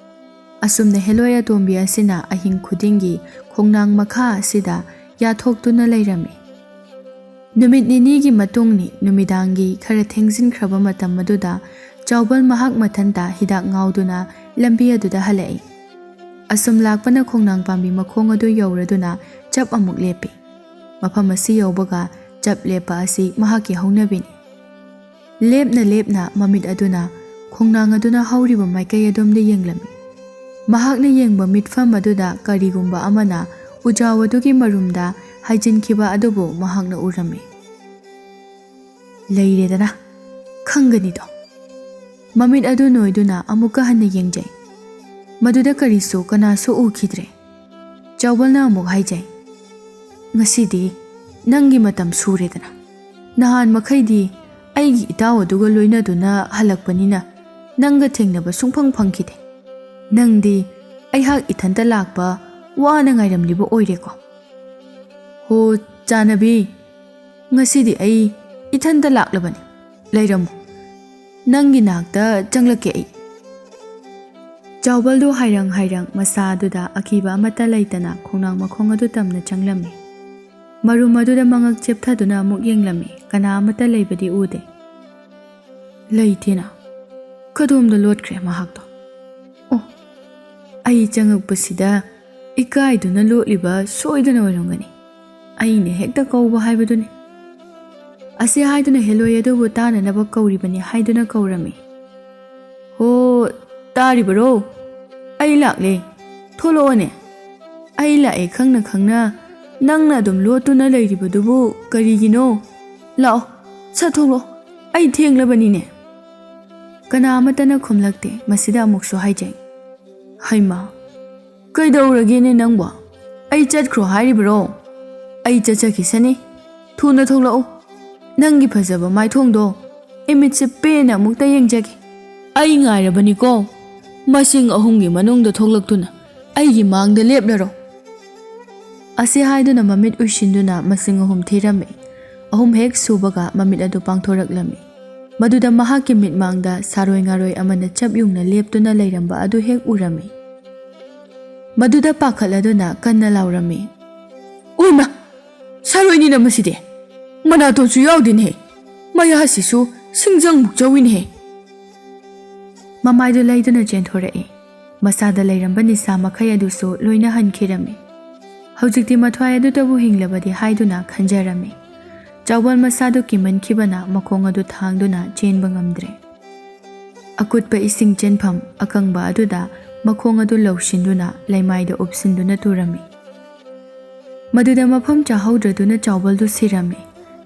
ꯑꯁꯨꯝꯅ ꯍꯦꯂꯣꯏ ꯑꯇꯣꯝꯕꯤ ꯑꯁꯤꯅ ꯑꯍꯤꯡ ꯈꯨꯗꯤꯡꯒꯤ ꯈꯣꯡꯅꯥꯡ ꯃꯈꯥ ꯑꯁꯤꯗ ꯌꯥꯊꯣꯛꯇꯨꯅ ꯂꯩꯔꯝꯃꯤ꯫ ꯅꯨꯃꯤꯠ ꯅꯤꯅꯤꯒꯤ ꯃꯇꯨꯡꯅꯤ, ꯅꯨꯃꯤꯗꯥꯡꯒꯤ ꯈꯔ ꯊꯦꯡꯖꯤꯟꯈ꯭ꯔꯕ ꯃꯇꯝ ꯑꯗꯨꯗ ꯆꯥꯎꯕꯜ ꯃꯍꯥꯛ ꯃꯊꯟꯇ ꯍꯤꯗꯥꯛ ꯉꯥꯎꯗꯨꯅ ꯂꯝꯕꯤ ꯑꯗꯨꯗ ꯍꯜꯂꯛꯏ꯫ ꯑꯁꯨꯝ ꯂꯥꯛꯄꯅ ꯈꯣꯡꯅꯥꯡ ꯄꯥꯝꯕꯤ ꯃꯈꯣꯡ ꯑꯗꯨ ꯌꯧꯔꯗꯨꯅ ꯆꯞ ꯑꯃꯨꯛ ꯂꯦꯞꯄꯤ꯫ ꯃꯐꯝ ꯑꯁꯤ ꯌꯧꯕꯒ ꯆꯞ ꯂꯦꯞꯄ ꯑꯁꯤ ꯃꯍꯥꯛꯀꯤ ꯍꯧꯅꯕꯤꯅꯤ꯫ ꯂꯦꯞꯅ ꯂꯦꯞꯅ ꯃꯃꯤꯠ ꯑꯗꯨꯅ ꯈꯣꯡꯅꯥꯡ ꯑꯗꯨꯅ ꯍꯧꯔꯤꯕ ꯃꯥꯏꯀꯩ ꯑꯗꯣꯝꯗ ꯌꯦꯡꯂꯝꯃꯤ꯫ ꯃꯍꯥꯛꯅ ꯌꯦꯡꯕ ꯃꯤꯠꯐꯝ ꯑꯗꯨꯗ ꯀꯔꯤꯒꯨꯝꯕ ꯑꯃꯅ ꯎꯖꯥꯎ ꯑꯗꯨꯒꯤ ꯃꯔꯨꯝꯗ ꯍꯥꯏꯖꯤꯟꯈꯤꯕ ꯑꯗꯨꯕꯨ ꯃꯍꯥꯛꯅ ꯎꯔꯝꯃꯤ꯫ "ꯂꯩꯔꯦꯗꯅ, ꯈꯪꯒꯅꯤꯗꯣ꯫" ꯃꯃꯤꯠ ꯑꯗꯨ ꯅꯣꯏꯗꯨꯅ ꯑꯃꯨꯛꯀ ꯍꯟꯅ ꯌꯦꯡꯖꯩ꯫ ꯃꯗꯨꯗ ꯀꯔꯤꯁꯨ ꯀꯅꯥꯁꯨ ꯎꯈꯤꯗ꯭ꯔꯦ꯫ ꯆꯥꯎꯕꯜꯅ ꯑꯃꯨꯛ ꯍꯥꯏꯖꯩ, "ꯉꯁꯤꯗꯤ ꯅꯪꯒꯤ ꯃꯇꯝ ꯁꯨꯔꯦꯗꯅ꯫ ꯅꯍꯥꯟ ꯃꯈꯩꯗꯤ ꯑꯩꯒꯤ ꯏꯇꯥꯎ ꯑꯗꯨꯒ ꯂꯣꯏꯅꯗꯨꯅ ꯍꯜꯂꯛꯄꯅꯤꯅ ꯅꯪꯒ ꯊꯦꯡꯅꯕ ꯁꯨꯡꯐꯪ ꯐꯪꯈꯤꯗꯦ꯫ ꯅꯪꯗꯤ ꯑꯩꯍꯥꯛ ꯏꯊꯟꯇ ꯂꯥꯛꯄ ꯋꯥꯅ ꯉꯥꯏꯔꯝꯂꯤꯕ ꯑꯣꯏꯔꯦꯀꯣ?" "ꯍꯣ, ꯆꯥꯅꯕꯤ, ꯉꯁꯤꯗꯤ ꯑꯩ ꯏꯊꯟꯇ ꯂꯥꯛꯂꯕꯅꯤ꯫ ꯂꯩꯔꯝꯃꯨ, ꯅꯪꯒꯤ ꯅꯥꯛꯇ ꯆꯪꯂꯛꯀꯦ ꯑꯩ꯫" ꯆꯥꯎꯕꯜꯗꯨ ꯍꯥꯏꯔꯪ ꯍꯥꯏꯔꯪ ꯃꯁꯥ ꯑꯗꯨꯗ ꯑꯀꯤꯕ ꯑꯃꯠꯇ ꯂꯩꯇꯅ ꯈꯣꯡꯅꯥꯡ ꯃꯈꯣꯡ ꯑꯗꯨ ꯇꯝꯅ ꯆꯪꯂꯝꯃꯤ꯫ ꯃꯔꯨꯝ ꯑꯗꯨꯗ ꯃꯉꯛ ꯆꯦꯞꯊꯗꯨꯅ ꯑꯃꯨꯛ ꯌꯦꯡꯂꯝꯃꯤ꯫ ꯀꯅꯥ ꯑꯃꯠꯇ ꯂꯩꯕꯗꯤ ꯎꯗꯦ꯫ "ꯂꯩꯇꯦꯅ꯫ ꯀꯗꯣꯝꯗ ꯂꯣꯠꯈ꯭ꯔꯦ ꯃꯍꯥꯛꯇꯣ? ꯑꯣ, ꯑꯩ ꯆꯪꯉꯛꯄꯁꯤꯗ ꯏꯀꯥꯏꯗꯨꯅ ꯂꯣꯠꯂꯤꯕ ꯁꯣꯏꯗꯅ ꯑꯣꯏꯔꯝꯒꯅꯤ꯫ ꯑꯩꯅ ꯍꯦꯛꯇ ꯀꯧꯕ ꯍꯥꯏꯕꯗꯨꯅꯤ꯫" ꯑꯁꯤ ꯍꯥꯏꯗꯨꯅ ꯍꯦꯂꯣꯏ ꯑꯗꯨꯕꯨ ꯇꯥꯅꯅꯕ ꯀꯧꯔꯤꯕꯅꯤ ꯍꯥꯏꯗꯨꯅ ꯀꯧꯔꯝꯃꯤ꯫ "ꯍꯣ, ꯇꯥꯔꯤꯕꯔꯣ? ꯑꯩ ꯂꯥꯛꯂꯦ꯫ ꯊꯣꯛꯂꯛꯑꯣꯅꯦ꯫ ꯑꯩ ꯂꯥꯛꯑꯦ ꯈꯪꯅ ꯈꯪꯅ ꯅꯪꯅ ꯑꯗꯨꯝ ꯂꯣꯠꯇꯨꯅ ꯂꯩꯔꯤꯕꯗꯨꯕꯨ ꯀꯔꯤꯒꯤꯅꯣ? ꯂꯥꯛꯑꯣ, ꯁꯠ ꯊꯣꯛꯂꯛꯑꯣ꯫ ꯑꯩ ꯊꯦꯡꯂꯕꯅꯤꯅꯦ꯫" ꯀꯅꯥ ꯑꯃꯠꯇꯅ ꯈꯨꯝꯂꯛꯇꯦ꯫ ꯃꯁꯤꯗ ꯑꯃꯨꯛꯁꯨ ꯍꯥꯏꯖꯩ, "ꯍꯩꯃꯥ, ꯀꯩꯗꯧꯔꯒꯦꯅꯦ ꯅꯪꯕꯣ? ꯑꯩ ꯆꯠꯈ꯭ꯔꯣ ꯍꯥꯏꯔꯤꯕ꯭ꯔꯣ? ꯑꯩ ꯆꯠꯆꯈꯤꯁꯅꯤ꯫ ꯊꯨꯅ ꯊꯣꯛꯂꯛꯎ꯫ ꯅꯪꯒꯤ ꯐꯖꯕ ꯃꯥꯏꯊꯣꯡꯗꯣ ꯏꯃꯤꯠꯁꯦ ꯄꯦꯟꯅ ꯑꯃꯨꯛꯇ ꯌꯦꯡꯖꯒꯦ꯫ ꯑꯩ ꯉꯥꯏꯔꯕꯅꯤꯀꯣ꯫ ꯃꯁꯤꯡ ꯑꯍꯨꯝꯒꯤ ꯃꯅꯨꯡꯗ ꯊꯣꯛꯂꯛꯇꯨꯅ ꯑꯩꯒꯤ ꯃꯥꯡꯗ ꯂꯦꯞꯂꯔꯣ꯫" ꯑꯁꯤ ꯍꯥꯏꯗꯨꯅ ꯃꯃꯤꯠ ꯎꯏꯁꯤꯟꯗꯨꯅ ꯃꯁꯤꯡ ꯑꯍꯨꯝ ꯊꯤꯔꯝꯃꯤ꯫ ꯑꯍꯨꯝ ꯍꯦꯛ ꯁꯨꯕꯒ ꯃꯃꯤꯠ ꯑꯗꯨ ꯄꯥꯡꯊꯣꯔꯛꯂꯝꯃꯤ꯫ ꯃꯗꯨꯗ ꯃꯍꯥꯛꯀꯤ ꯃꯤꯠꯃꯥꯡꯗ ꯁꯥꯔꯣꯏ ꯉꯥꯔꯣꯏ ꯑꯃꯅ ꯆꯞ ꯌꯨꯡꯅ ꯂꯦꯞꯇꯨꯅ ꯂꯩꯔꯝꯕ ꯑꯗꯨ ꯍꯦꯛ ꯎꯔꯝꯃꯤ꯫ ꯃꯗꯨꯗ ꯄꯥꯈꯠꯂꯗꯨꯅ ꯀꯟꯅ ꯂꯥꯎꯔꯝꯃꯤ, "ꯑꯣꯏꯃ! ꯁꯥꯔꯣꯏꯅꯤꯅ ꯃꯁꯤꯗꯤ! ꯃꯅꯥꯇꯣꯟꯁꯨ ꯌꯥꯎꯗꯦꯅꯦꯍꯦ! ꯃꯌꯥꯁꯤꯁꯨ ꯁꯤꯡꯖꯪꯃꯨꯛ ꯆꯧꯏꯅꯦꯍꯦ!" ꯃꯃꯥꯏꯗꯨ ꯂꯩꯗꯨꯅ ꯆꯦꯟꯊꯣꯔꯛꯏ꯫ ꯃꯁꯥꯗ ꯂꯩꯔꯝꯕ ꯅꯤꯁꯥ ꯃꯈꯩ ꯑꯗꯨꯁꯨ ꯂꯣꯏꯅ ꯍꯟꯈꯤꯔꯝꯃꯤ꯫ ꯍꯧꯖꯤꯛꯇꯤ ꯃꯊ꯭ꯋꯥꯏ ꯑꯗꯨꯇꯕꯨ ꯍꯤꯡꯂꯕꯗꯤ ꯍꯥꯏꯗꯨꯅ ꯈꯟꯖꯔꯝꯃꯤ꯫ ꯆꯥꯎꯕꯜ ꯃꯁꯥꯗꯨ ꯀꯤꯃꯟꯈꯤꯕꯅ ꯃꯈꯣꯡ ꯑꯗꯨ ꯊꯥꯡꯗꯨꯅ ꯆꯦꯟꯕ ꯉꯝꯗ꯭ꯔꯦ꯫ ꯑꯀꯨꯠꯄ ꯏꯁꯤꯡ ꯆꯦꯟꯐꯝ ꯑꯀꯪꯕ ꯑꯗꯨꯗ ꯃꯈꯣꯡ ꯑꯗꯨ ꯂꯧꯁꯤꯟꯗꯨꯅ ꯂꯩꯃꯥꯏꯗ ꯎꯞꯁꯤꯟꯗꯨꯅ ꯇꯨꯔꯝꯃꯤ꯫ ꯃꯗꯨꯗ ꯃꯐꯝ ꯆꯥꯍꯧꯗ꯭ꯔꯗꯨꯅ ꯆꯥꯎꯕꯜꯗꯨ ꯁꯤꯔꯝꯃꯤ꯫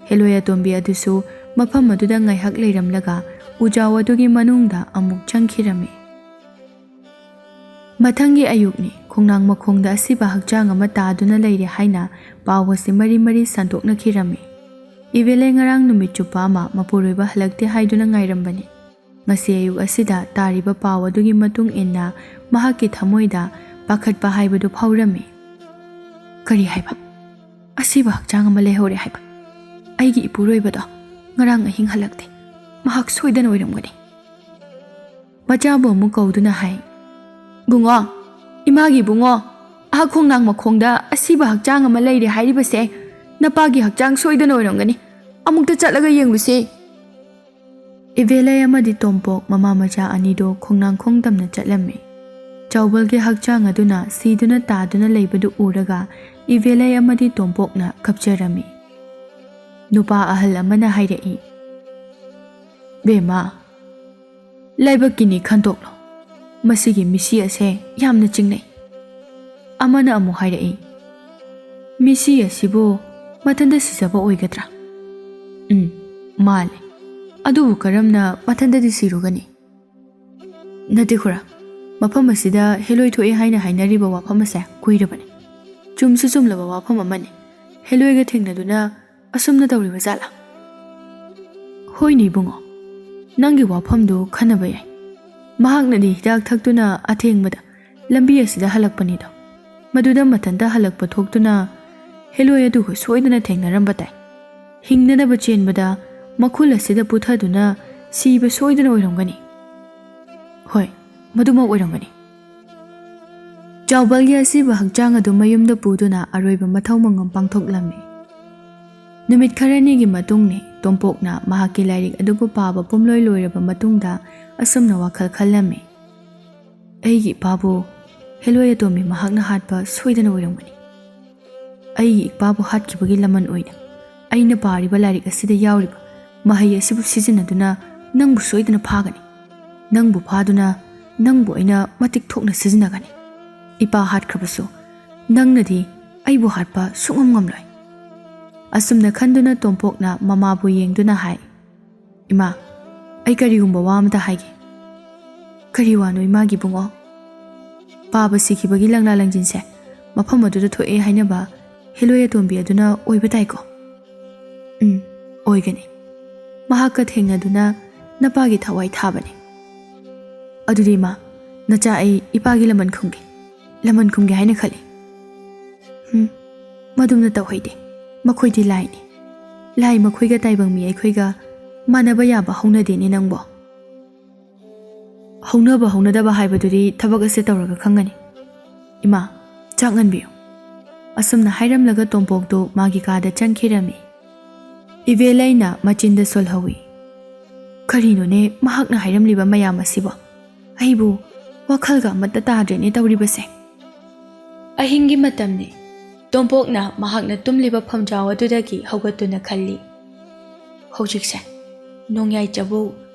ꯍꯦꯂꯣꯏ ꯑꯇꯣꯝꯕꯤ ꯑꯗꯨꯁꯨ ꯃꯐꯝ ꯑꯗꯨꯗ ꯉꯥꯏꯍꯥꯛ ꯂꯩꯔꯝꯂꯒ ꯎꯖꯥꯎ ꯑꯗꯨꯒꯤ ꯃꯅꯨꯡꯗ ꯑꯃꯨꯛ ꯆꯪꯈꯤꯔꯝꯃꯤ꯫ ꯃꯊꯪꯒꯤ ꯑꯌꯨꯛꯅꯤ꯫ ꯈꯣꯡꯅꯥꯡ ꯃꯈꯣꯡꯗ ꯑꯁꯤꯕ ꯍꯛꯆꯥꯡ ꯑꯃ ꯇꯥꯗꯨꯅ ꯂꯩꯔꯦ ꯍꯥꯏꯅ ꯄꯥꯎ ꯑꯁꯤ ꯃꯔꯤ ꯃꯔꯤ ꯁꯟꯗꯣꯛꯅꯈꯤꯔꯝꯃꯤ꯫ ꯏꯕꯦꯂꯩ ꯉꯔꯥꯡ ꯅꯨꯃꯤꯠ ꯆꯨꯞꯄ ꯑꯃ ꯃꯄꯨꯔꯣꯏꯕ ꯍꯜꯂꯛꯇꯦ ꯍꯥꯏꯗꯨꯅ ꯉꯥꯏꯔꯝꯕꯅꯤ꯫ ꯉꯁꯤ ꯑꯌꯨꯛ ꯑꯁꯤꯗ ꯇꯥꯔꯤꯕ ꯄꯥꯎ ꯑꯗꯨꯒꯤ ꯃꯇꯨꯡ ꯏꯟꯅ ꯃꯍꯥꯛꯀꯤ ꯊꯃꯣꯏꯗ ꯄꯥꯈꯠꯄ ꯍꯥꯏꯕꯗꯨ ꯐꯥꯎꯔꯝꯃꯤ꯫ "ꯀꯔꯤ ꯍꯥꯏꯕ? ꯑꯁꯤꯕ ꯍꯛꯆꯥꯡ ꯑꯃ ꯂꯩꯍꯧꯔꯦ ꯍꯥꯏꯕ? ꯑꯩꯒꯤ ꯏꯄꯨꯔꯣꯏꯕꯗꯣ ꯉꯔꯥꯡ ꯑꯍꯤꯡ ꯍꯜꯂꯛꯇꯦ꯫ ꯃꯍꯥꯛ ꯁꯣꯏꯗꯅ ꯑꯣꯏꯔꯝꯒꯅꯤ꯫" ꯃꯆꯥꯕꯨ ꯑꯃꯨꯛ ꯀꯧꯗꯨꯅ ꯍꯥꯏ, "ꯕꯨꯡꯉꯣ, ꯏꯃꯥꯒꯤ ꯕꯨꯡꯉꯣ, ꯑꯍ ꯈꯣꯡꯅꯥꯡ ꯃꯈꯣꯡꯗ ꯑꯁꯤꯕ ꯍꯛꯆꯥꯡ ꯑꯃ ꯂꯩꯔꯦ ꯍꯥꯏꯔꯤꯕꯁꯦ ꯅꯄꯥꯒꯤ ꯍꯛꯆꯥꯡ ꯁꯣꯏꯗꯅ ꯑꯣꯏꯔꯝꯒꯅꯤ꯫ ꯑꯃꯨꯛꯇ ꯆꯠꯂꯒ ꯌꯦꯡꯂꯨꯁꯤ꯫" ꯏꯕꯦꯂꯩ ꯑꯃꯗꯤ ꯇꯣꯝꯄꯣꯛ ꯃꯃꯥ ꯃꯆꯥ ꯑꯅꯤꯗꯣ ꯈꯣꯡꯅꯥꯡ ꯈꯣꯡ ꯇꯝꯅ ꯆꯠꯂꯝꯃꯤ꯫ ꯆꯥꯎꯕꯜꯒꯤ ꯍꯛꯆꯥꯡ ꯑꯗꯨꯅ ꯁꯤꯗꯨꯅ ꯇꯥꯗꯨꯅ ꯂꯩꯕꯗꯨ ꯎꯔꯒ ꯏꯕꯦꯂꯩ ꯑꯃꯗꯤ ꯇꯣꯝꯄꯣꯛꯅ ꯀꯞꯆꯔꯝꯃꯤ꯫ ꯅꯨꯄꯥ ꯑꯍꯜ ꯑꯃꯅ ꯍꯥꯏꯔꯛꯏ, "ꯕꯦꯝꯃ, ꯂꯥꯏꯕꯛꯀꯤꯅꯤ ꯈꯟꯗꯣꯛꯂꯣ꯫ ꯃꯁꯤꯒꯤ ꯃꯤꯁꯤ ꯑꯁꯦ ꯌꯥꯝꯅ ꯆꯤꯡꯅꯩ꯫" ꯑꯃꯅ ꯑꯃꯨꯛ ꯍꯥꯏꯔꯛꯏ, "ꯃꯤꯁꯤ ꯑꯁꯤꯕꯨ ꯃꯊꯟꯇ ꯁꯤꯖꯕ ꯑꯣꯏꯒꯗ꯭ꯔꯥ? ꯎꯝ, ꯃꯥꯜꯂꯦ꯫ ꯑꯗꯨꯕꯨ ꯀꯔꯝꯅ ꯃꯊꯟꯇꯗꯤ ꯁꯤꯔꯨꯒꯅꯤ?" "ꯅꯠꯇꯦ ꯈꯨꯔꯥ, ꯃꯐꯝ ꯑꯁꯤꯗ ꯍꯦꯂꯣꯏ ꯊꯣꯛꯑꯦ ꯍꯥꯏꯅ ꯍꯥꯏꯅꯔꯤꯕ ꯋꯥꯐꯝ ꯑꯁꯦ ꯀꯨꯏꯔꯕꯅꯤ꯫ ꯆꯨꯝꯁꯨ ꯆꯨꯝꯂꯕ ꯋꯥꯐꯝ ꯑꯃꯅꯤ꯫ ꯍꯦꯂꯣꯏꯒ ꯊꯦꯡꯅꯗꯨꯅ ꯑꯁꯨꯝꯅ ꯇꯧꯔꯤꯕ ꯖꯥꯠꯂꯥ?" "ꯍꯣꯏꯅꯦ ꯏꯕꯨꯡꯉꯣ, ꯅꯪꯒꯤ ꯋꯥꯐꯝꯗꯨ ꯈꯟꯅꯕ ꯌꯥꯏ꯫ ꯃꯍꯥꯛꯅꯗꯤ ꯍꯤꯗꯥꯛ ꯊꯛꯇꯨꯅ ꯑꯊꯦꯡꯕꯗ ꯂꯝꯕꯤ ꯑꯁꯤꯗ ꯍꯜꯂꯛꯄꯅꯤꯗꯣ꯫ ꯃꯗꯨꯗ ꯃꯊꯟꯇ ꯍꯜꯂꯛꯄ ꯊꯣꯛꯇꯨꯅ ꯍꯦꯂꯣꯏ ꯑꯗꯨꯒ ꯁꯣꯏꯗꯅ ꯊꯦꯡꯅꯔꯝꯕ ꯇꯥꯏ꯫ ꯍꯤꯡꯅꯅꯕ ꯆꯦꯟꯕꯗ ꯃꯈꯨꯜ ꯑꯁꯤꯗ ꯄꯨꯊꯗꯨꯅ ꯁꯤꯕ ꯁꯣꯏꯗꯅ ꯑꯣꯏꯔꯝꯒꯅꯤ꯫ ꯍꯣꯏ, ꯃꯗꯨꯃꯛ ꯑꯣꯏꯔꯝꯒꯅꯤ꯫" ꯆꯥꯎꯕꯜꯒꯤ ꯑꯁꯤꯕ ꯍꯛꯆꯥꯡ ꯑꯗꯨ ꯃꯌꯨꯝꯗ ꯄꯨꯗꯨꯅ ꯑꯔꯣꯏꯕ ꯃꯊꯧ ꯃꯉꯝ ꯄꯥꯡꯊꯣꯛꯂꯝꯃꯤ꯫ ꯅꯨꯃꯤꯠ ꯈꯔꯅꯤꯒꯤ ꯃꯇꯨꯡꯅꯤ꯫ ꯇꯣꯝꯄꯣꯛꯅ ꯃꯍꯥꯛꯀꯤ ꯂꯥꯏꯔꯤꯛ ꯑꯗꯨꯕꯨ ꯄꯥꯕ ꯄꯨꯝꯂꯣꯏ ꯂꯣꯏꯔꯕ ꯃꯇꯨꯡꯗ ꯑꯁꯨꯝꯅ ꯋꯥꯈꯜ ꯈꯜꯂꯝꯃꯤ꯫ ꯑꯩꯒꯤ ꯏꯄꯥꯕꯨ ꯍꯦꯂꯣꯏ ꯑꯇꯣꯝꯕꯤ ꯃꯍꯥꯛꯅ ꯍꯥꯠꯄ ꯁꯣꯏꯗꯅ ꯑꯣꯏꯔꯝꯒꯅꯤ꯫ ꯑꯩꯒꯤ ꯏꯄꯥꯕꯨ ꯍꯥꯠꯈꯤꯕꯒꯤ ꯂꯃꯟ ꯑꯣꯏꯅ ꯑꯩꯅ ꯄꯥꯔꯤꯕ ꯂꯥꯏꯔꯤꯛ ꯑꯁꯤꯗ ꯌꯥꯎꯔꯤꯕ ꯃꯍꯩ ꯑꯁꯤꯕꯨ ꯁꯤꯖꯤꯟꯅꯗꯨꯅ ꯅꯪꯕꯨ ꯁꯣꯏꯗꯅ ꯐꯥꯒꯅꯤ꯫ ꯅꯪꯕꯨ ꯐꯥꯗꯨꯅ ꯅꯪꯕꯨ ꯑꯩꯅ ꯃꯇꯤꯛ ꯊꯣꯛꯅ ꯁꯤꯖꯤꯟꯅꯒꯅꯤ꯫ ꯏꯄꯥ ꯍꯥꯠꯈ꯭ꯔꯕꯁꯨ ꯅꯪꯅꯗꯤ ꯑꯩꯕꯨ ꯍꯥꯠꯄ ꯁꯨꯡꯉꯝ ꯉꯝꯂꯣꯏ꯫ ꯑꯁꯨꯝꯅ ꯈꯟꯗꯨꯅ ꯇꯣꯝꯄꯣꯛꯅ ꯃꯃꯥꯕꯨ ꯌꯦꯡꯗꯨꯅ ꯍꯥꯏ, "ꯏꯃꯥ, ꯑꯩ ꯀꯔꯤꯒꯨꯝꯕ ꯋꯥ ꯑꯃꯇ ꯍꯥꯏꯒꯦ꯫" "ꯀꯔꯤ ꯋꯥꯅꯣ ꯏꯃꯥꯒꯤ ꯏꯕꯨꯡꯉꯣ?" "ꯄꯥꯕ ꯁꯤꯈꯤꯕꯒꯤ ꯂꯪꯂꯥ ꯂꯪꯖꯤꯟꯁꯦ ꯃꯐꯝ ꯑꯗꯨꯗ ꯊꯣꯛꯑꯦ ꯍꯥꯏꯅꯕ ꯍꯦꯂꯣꯏ ꯑꯇꯣꯝꯕꯤ ꯑꯗꯨꯅ ꯑꯣꯏꯕ ꯇꯥꯏꯀꯣ?" "ꯎꯝ, ꯑꯣꯏꯒꯅꯤ꯫ ꯃꯍꯥꯛꯀ ꯊꯦꯡꯅꯗꯨꯅ ꯅꯄꯥꯒꯤ ꯊꯋꯥꯏ ꯊꯥꯕꯅꯤ꯫" "ꯑꯗꯨꯗꯤ ꯏꯃꯥ, ꯅꯆꯥ ꯑꯩ ꯏꯄꯥꯒꯤ ꯂꯃꯟ ꯈꯨꯝꯒꯦ, ꯂꯃꯟ ꯈꯨꯝꯒꯦ ꯍꯥꯏꯅ ꯈꯜꯂꯤ꯫" "ꯎꯝ, ꯃꯗꯨꯝꯅ ꯇꯧꯍꯩꯗꯦ꯫ ꯃꯈꯣꯏꯗꯤ ꯂꯥꯏꯅꯤ꯫ ꯂꯥꯏ ꯃꯈꯣꯏꯒ ꯇꯥꯏꯕꯪ ꯃꯤ ꯑꯩꯈꯣꯏꯒ ꯃꯥꯟꯅꯕ ꯌꯥꯕ ꯍꯧꯅꯗꯦꯅꯦ ꯅꯪꯕꯣ꯫" "ꯍꯧꯅꯕ ꯍꯧꯅꯗꯕ ꯍꯥꯏꯕꯗꯨꯗꯤ ꯊꯕꯛ ꯑꯁꯦ ꯇꯧꯔꯒ ꯈꯪꯒꯅꯤ꯫ ꯏꯃꯥ, ꯆꯥꯛ ꯉꯟꯕꯤꯌꯨ꯫" ꯑꯁꯨꯝꯅ ꯍꯥꯏꯔꯝꯂꯒ ꯇꯣꯝꯄꯣꯛꯇꯨ ꯃꯥꯒꯤ ꯀꯥꯗ ꯆꯪꯈꯤꯔꯝꯃꯤ꯫ ꯏꯕꯦꯂꯩꯅ ꯃꯆꯤꯟꯗ ꯁꯣꯜꯍꯧꯏ꯫ "ꯀꯔꯤꯅꯣꯅꯦ ꯃꯍꯥꯛꯅ ꯍꯥꯏꯔꯝꯂꯤꯕ ꯃꯌꯥꯝ ꯑꯁꯤꯕꯣ? ꯑꯩꯕꯨ ꯋꯥꯈꯜꯒ ꯑꯃꯠꯇ ꯇꯥꯗ꯭ꯔꯦꯅꯦ ꯇꯧꯔꯤꯕꯁꯦ꯫" ꯑꯍꯤꯡꯒꯤ ꯃꯇꯝꯅꯤ꯫ ꯇꯣꯝꯄꯣꯛꯅ ꯃꯍꯥꯛꯅ ꯇꯨꯝꯂꯤꯕ ꯐꯝꯖꯥꯎ ꯑꯗꯨꯗꯒꯤ ꯍꯧꯒꯠꯇꯨꯅ ꯈꯜꯂꯤ, "ꯍꯧꯖꯤꯛꯁꯦ ꯅꯣꯡꯌꯥꯏ ꯆꯕꯨ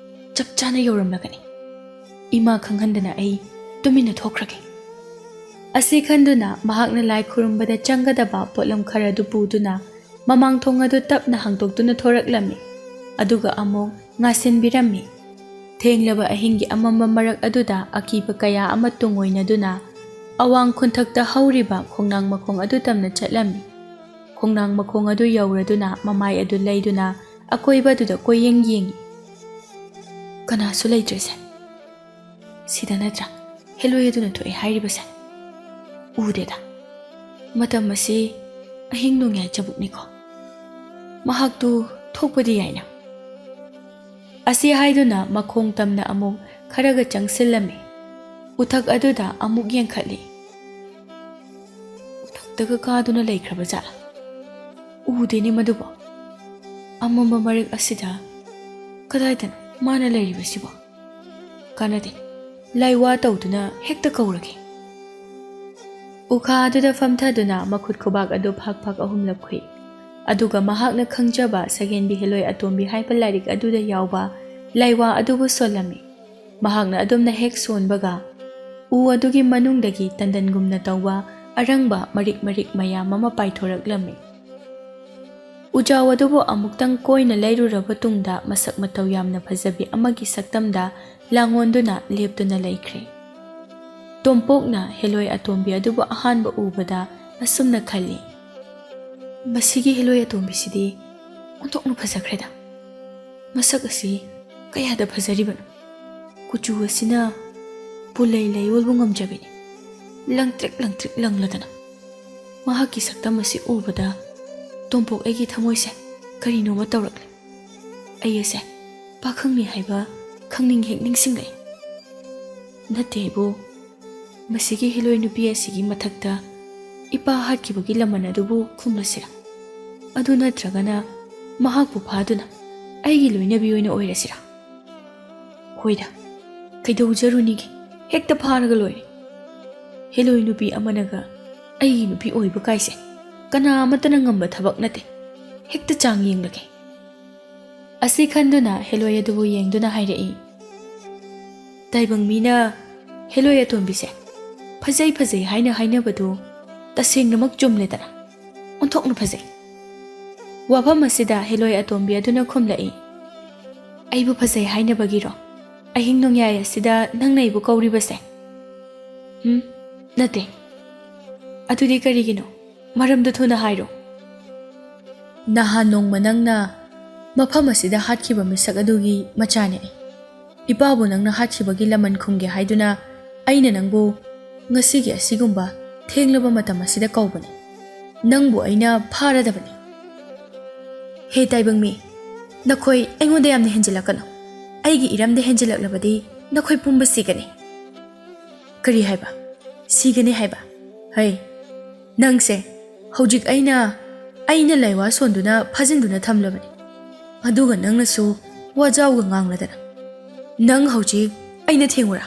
ꯆꯞ ꯆꯥꯅ ꯌꯧꯔꯝꯂꯒꯅꯤ꯫ ꯏꯃꯥ ꯈꯪꯍꯟꯗꯅ ꯑꯩ ꯇꯨꯃꯤꯟꯅ ꯊꯣꯛꯈ꯭ꯔꯒꯦ꯫" ꯑꯁꯤ ꯈꯟꯗꯨꯅ ꯃꯍꯥꯛꯅ ꯂꯥꯏ ꯈꯨꯔꯨꯝꯕꯗ ꯆꯪꯒꯗꯕ ꯄꯣꯠꯂꯝ ꯈꯔ ꯑꯗꯨ ꯄꯨꯗꯨꯅ ꯃꯃꯥꯡ ꯊꯣꯡ ꯑꯗꯨ ꯇꯞꯅ ꯍꯥꯡꯗꯣꯛꯇꯨꯅ ꯊꯣꯔꯛꯂꯝꯃꯤ꯫ ꯑꯗꯨꯒ ꯑꯃꯨꯛ ꯉꯥꯁꯤꯟꯕꯤꯔꯝꯃꯤ꯫ ꯊꯦꯡꯂꯕ ꯑꯍꯤꯡꯒꯤ ꯑꯃꯝꯕ ꯃꯔꯛ ꯑꯗꯨꯗ ꯑꯀꯤꯕ ꯀꯌꯥ ꯑꯃ ꯇꯨꯡꯑꯣꯏꯅꯗꯨꯅ ꯑꯋꯥꯡ ꯈꯨꯟꯊꯛꯇ ꯍꯧꯔꯤꯕ ꯈꯣꯡꯅꯥꯡ ꯃꯈꯣꯡ ꯑꯗꯨ ꯇꯝꯅ ꯆꯠꯂꯝꯃꯤ꯫ ꯈꯣꯡꯅꯥꯡ ꯃꯈꯣꯡ ꯑꯗꯨ ꯌꯧꯔꯗꯨꯅ ꯃꯃꯥꯏ ꯑꯗꯨ ꯂꯩꯗꯨꯅ ꯑꯀꯣꯏꯕꯗꯨꯗ ꯀꯣꯏꯌꯦꯡ ꯌꯦꯡꯏ꯫ "ꯀꯅꯥꯁꯨ ꯂꯩꯇ꯭ꯔꯦꯁꯦ꯫ ꯁꯤꯗ ꯅꯠꯇ꯭ꯔꯥ ꯍꯦꯂꯣꯏ ꯑꯗꯨꯅ ꯊꯣꯛꯑꯦ ꯍꯥꯏꯔꯤꯕꯁꯦ? ꯎꯗꯦꯗ꯫ ꯃꯇꯝ ꯑꯁꯤ ꯑꯍꯤꯡ ꯅꯣꯡꯌꯥꯏ ꯆꯕꯨꯛꯅꯤꯀꯣ꯫ ꯃꯍꯥꯛꯇꯨ ꯊꯣꯛꯄꯗꯤ ꯌꯥꯏꯅ꯫" ꯑꯁꯤ ꯍꯥꯏꯗꯨꯅ ꯃꯈꯣꯡ ꯇꯝꯅ ꯑꯃꯨꯛ ꯈꯔꯒ ꯆꯪꯁꯤꯜꯂꯝꯃꯤ꯫ ꯎꯊꯛ ꯑꯗꯨꯗ ꯑꯃꯨꯛ ꯌꯦꯡꯈꯠꯂꯤ꯫ ꯎꯊꯛꯇꯒ ꯀꯥꯗꯨꯅ ꯂꯩꯈ꯭ꯔꯕ ꯖꯥꯠꯂꯥ? ꯎꯗꯦꯅꯦ ꯃꯗꯨꯕꯣ꯫ ꯑꯃꯝꯕ ꯃꯔꯛ ꯑꯁꯤꯗ ꯀꯗꯥꯏꯗꯅꯣ ꯃꯥꯅ ꯂꯩꯔꯤꯕꯁꯤꯕꯣ? ꯀꯥꯟꯅꯗꯦ꯫ ꯂꯥꯏꯋꯥ ꯇꯧꯗꯨꯅ ꯍꯦꯛꯇ ꯀꯧꯔꯒꯦ꯫ ꯎꯈꯥ ꯑꯗꯨꯗ ꯐꯝꯊꯗꯨꯅ ꯃꯈꯨꯠ ꯈꯨꯕꯥꯛ ꯑꯗꯨ ꯐꯥꯛ ꯐꯥꯛ ꯑꯍꯨꯝꯂꯛ ꯈꯨꯏ꯫ ꯑꯗꯨꯒ ꯃꯍꯥꯛꯅ ꯈꯪꯖꯕ ꯁꯒꯦꯟꯕꯤ ꯍꯦꯂꯣꯏ ꯑꯇꯣꯝꯕꯤ ꯍꯥꯏꯕ ꯂꯥꯏꯔꯤꯛ ꯑꯗꯨꯗ ꯌꯥꯎꯕ ꯂꯥꯏꯋꯥ ꯑꯗꯨꯕꯨ ꯁꯣꯜꯂꯝꯃꯤ꯫ ꯃꯍꯥꯛꯅ ꯑꯗꯨꯝꯅ ꯍꯦꯛ ꯁꯣꯟꯕꯒ ꯎ ꯑꯗꯨꯒꯤ ꯃꯅꯨꯡꯗꯒꯤ ꯇꯟꯗꯟꯒꯨꯝꯅ ꯇꯧꯕ ꯑꯔꯪꯕ ꯃꯔꯤꯛ ꯃꯔꯤꯛ ꯃꯌꯥꯝ ꯑꯃ ꯄꯥꯏꯊꯣꯔꯛꯂꯝꯃꯤ꯫ ꯎꯖꯥꯎ ꯑꯗꯨꯕꯨ ꯑꯃꯨꯛꯇꯪ ꯀꯣꯏꯅ ꯂꯩꯔꯨꯔꯕ ꯇꯨꯡꯗ ꯃꯁꯛ ꯃꯇꯧ ꯌꯥꯝꯅ ꯐꯖꯕꯤ ꯑꯃꯒꯤ ꯁꯛꯇꯝꯗ ꯂꯥꯡꯑꯣꯟꯗꯨꯅ ꯂꯦꯞꯇꯨꯅ ꯂꯩꯈ꯭ꯔꯦ꯫ ꯇꯣꯝꯄꯣꯛꯅ ꯍꯦꯂꯣꯏ ꯑꯇꯣꯝꯕꯤ ꯑꯗꯨꯕꯨ ꯑꯍꯥꯟꯕ ꯎꯕꯗ ꯑꯁꯨꯝꯅ ꯈꯜꯂꯤ, "ꯃꯁꯤꯒꯤ ꯍꯦꯂꯣꯏ ꯑꯇꯣꯝꯕꯤꯁꯤꯗꯤ ꯑꯣꯟꯊꯣꯛꯅ ꯐꯖꯈ꯭ꯔꯦꯗ꯫ ꯃꯁꯛ ꯑꯁꯤ ꯀꯌꯥꯗ ꯐꯖꯔꯤꯕꯅꯣ! ꯀꯨꯆꯨ ꯑꯁꯤꯅ ꯄꯨꯂꯩ ꯂꯩꯌꯣꯜꯕꯨ ꯉꯝꯖꯕꯤꯅꯤ꯫ ꯂꯪꯇ꯭ꯔꯤꯛ ꯂꯪꯇ꯭ꯔꯤꯛ ꯂꯪꯂꯗꯅ ꯃꯍꯥꯛꯀꯤ ꯁꯛꯇꯝ ꯑꯁꯤ ꯎꯕꯗ ꯇꯣꯝꯄꯣꯛ ꯑꯩꯒꯤ ꯊꯃꯣꯏꯁꯦ ꯀꯔꯤꯅꯣꯃ ꯇꯧꯔꯛꯂꯦ꯫ ꯑꯩ ꯑꯁꯦ ꯄꯥꯈꯪꯅꯤ ꯍꯥꯏꯕ ꯈꯪꯅꯤꯡ ꯍꯦꯛ ꯅꯤꯡꯁꯤꯡꯂꯛꯏ꯫ ꯅꯠꯇꯦ ꯏꯕꯣ, ꯃꯁꯤꯒꯤ ꯍꯤꯂꯣꯏ ꯅꯨꯄꯤ ꯑꯁꯤꯒꯤ ꯃꯊꯛꯇ ꯏꯄꯥ ꯍꯥꯠꯈꯤꯕꯒꯤ ꯂꯃꯟ ꯑꯗꯨꯕꯨ ꯈꯨꯝꯂꯁꯤꯔꯥ? ꯑꯗꯨ ꯅꯠꯇ꯭ꯔꯒꯅ ꯃꯍꯥꯛꯄꯨ ꯐꯥꯗꯨꯅ ꯑꯩꯒꯤ ꯂꯣꯏꯅꯕꯤ ꯑꯣꯏꯅ ꯑꯣꯏꯔꯁꯤꯔꯥ? ꯍꯣꯏꯗ, ꯀꯩꯗꯧꯖꯔꯨꯅꯤꯒꯦ, ꯍꯦꯛꯇ ꯐꯥꯔꯒ ꯂꯣꯏꯔꯦ꯫ ꯍꯤꯂꯣꯏ ꯅꯨꯄꯤ ꯑꯃꯅꯒ ꯑꯩꯒꯤ ꯅꯨꯄꯤ ꯑꯣꯏꯕ ꯀꯥꯏꯁꯦ ꯀꯅꯥ ꯑꯃꯠꯇꯅ ꯉꯝꯕ ꯊꯕꯛ ꯅꯠꯇꯦ꯫ ꯍꯦꯛꯇ ꯆꯥꯡ ꯌꯦꯡꯂꯒꯦ꯫" ꯑꯁꯤ ꯈꯟꯗꯨꯅ ꯍꯦꯂꯣꯏ ꯑꯗꯨꯕꯨ ꯌꯦꯡꯗꯨꯅ ꯍꯥꯏꯔꯛꯏ, "ꯇꯥꯏꯕꯪ ꯃꯤꯅ ꯍꯦꯂꯣꯏ ꯑꯇꯣꯝꯕꯤꯁꯦ ꯐꯖꯩ ꯐꯖꯩ ꯍꯥꯏꯅ ꯍꯥꯏꯅꯕꯗꯨ ꯇꯁꯦꯡꯅꯃꯛ ꯆꯨꯝꯂꯦꯗꯅ꯫ ꯑꯣꯟꯊꯣꯛꯅ ꯐꯖꯩ꯫" ꯋꯥꯐꯝ ꯑꯁꯤꯗ ꯍꯦꯂꯣꯏ ꯑꯇꯣꯝꯕꯤ ꯑꯗꯨꯅ ꯈꯨꯝꯂꯛꯏ, "ꯑꯩꯕꯨ ꯐꯖꯩ ꯍꯥꯏꯅꯕꯒꯤꯔꯣ ꯑꯍꯤꯡ ꯅꯣꯡꯌꯥꯏ ꯑꯁꯤꯗ ꯅꯪꯅ ꯑꯩꯕꯨ ꯀꯧꯔꯤꯕꯁꯦ?" "ꯎꯝ, ꯅꯠꯇꯦ꯫" "ꯑꯗꯨꯗꯤ ꯀꯔꯤꯒꯤꯅꯣ? ꯃꯔꯝꯗꯨ ꯊꯨꯅ ꯍꯥꯏꯔꯣ꯫" "ꯅꯍꯥꯟ ꯅꯣꯡꯃ ꯅꯪꯅ ꯃꯐꯝ ꯑꯁꯤꯗ ꯍꯥꯠꯈꯤꯕ ꯃꯤꯁꯛ ꯑꯗꯨꯒꯤ ꯃꯆꯥꯅꯦ ꯑꯩ꯫ ꯏꯄꯥꯕꯨ ꯅꯪꯅ ꯍꯥꯠꯈꯤꯕꯒꯤ ꯂꯃꯟ ꯈꯨꯝꯒꯦ ꯍꯥꯏꯗꯨꯅ ꯑꯩꯅ ꯅꯪꯕꯨ ꯉꯁꯤꯒꯤ ꯑꯁꯤꯒꯨꯝꯕ ꯊꯦꯡꯂꯕ ꯃꯇꯝ ꯑꯁꯤꯗ ꯀꯧꯕꯅꯤ꯫ ꯅꯪꯕꯨ ꯑꯩꯅ ꯐꯥꯔꯗꯕꯅꯤ꯫" "ꯍꯦ ꯇꯥꯏꯕꯪ ꯃꯤ, ꯅꯈꯣꯏ ꯑꯩꯉꯣꯟꯗ ꯌꯥꯝꯅ ꯍꯦꯟꯖꯤꯜꯂꯛꯀꯅꯨ꯫ ꯑꯩꯒꯤ ꯏꯔꯝꯗ ꯍꯦꯟꯖꯤꯜꯂꯛꯂꯕꯗꯤ ꯅꯈꯣꯏ ꯄꯨꯝꯕ ꯁꯤꯒꯅꯤ꯫" "ꯀꯔꯤ ꯍꯥꯏꯕ? ꯁꯤꯒꯅꯤ ꯍꯥꯏꯕ? ꯍꯩ, ꯅꯪꯁꯦ ꯍꯧꯖꯤꯛ ꯑꯩꯅ, ꯑꯩꯅ ꯂꯥꯏꯋꯥ ꯁꯣꯟꯗꯨꯅ ꯐꯥꯖꯤꯟꯗꯨꯅ ꯊꯝꯂꯕꯅꯤ꯫ ꯑꯗꯨꯒ ꯅꯪꯅꯁꯨ ꯋꯥꯖꯥꯎꯒ ꯉꯥꯡꯂꯗꯅ꯫ ꯅꯪ ꯍꯧꯖꯤꯛ ꯑꯩꯅ ꯊꯦꯡꯉꯨꯔꯥ?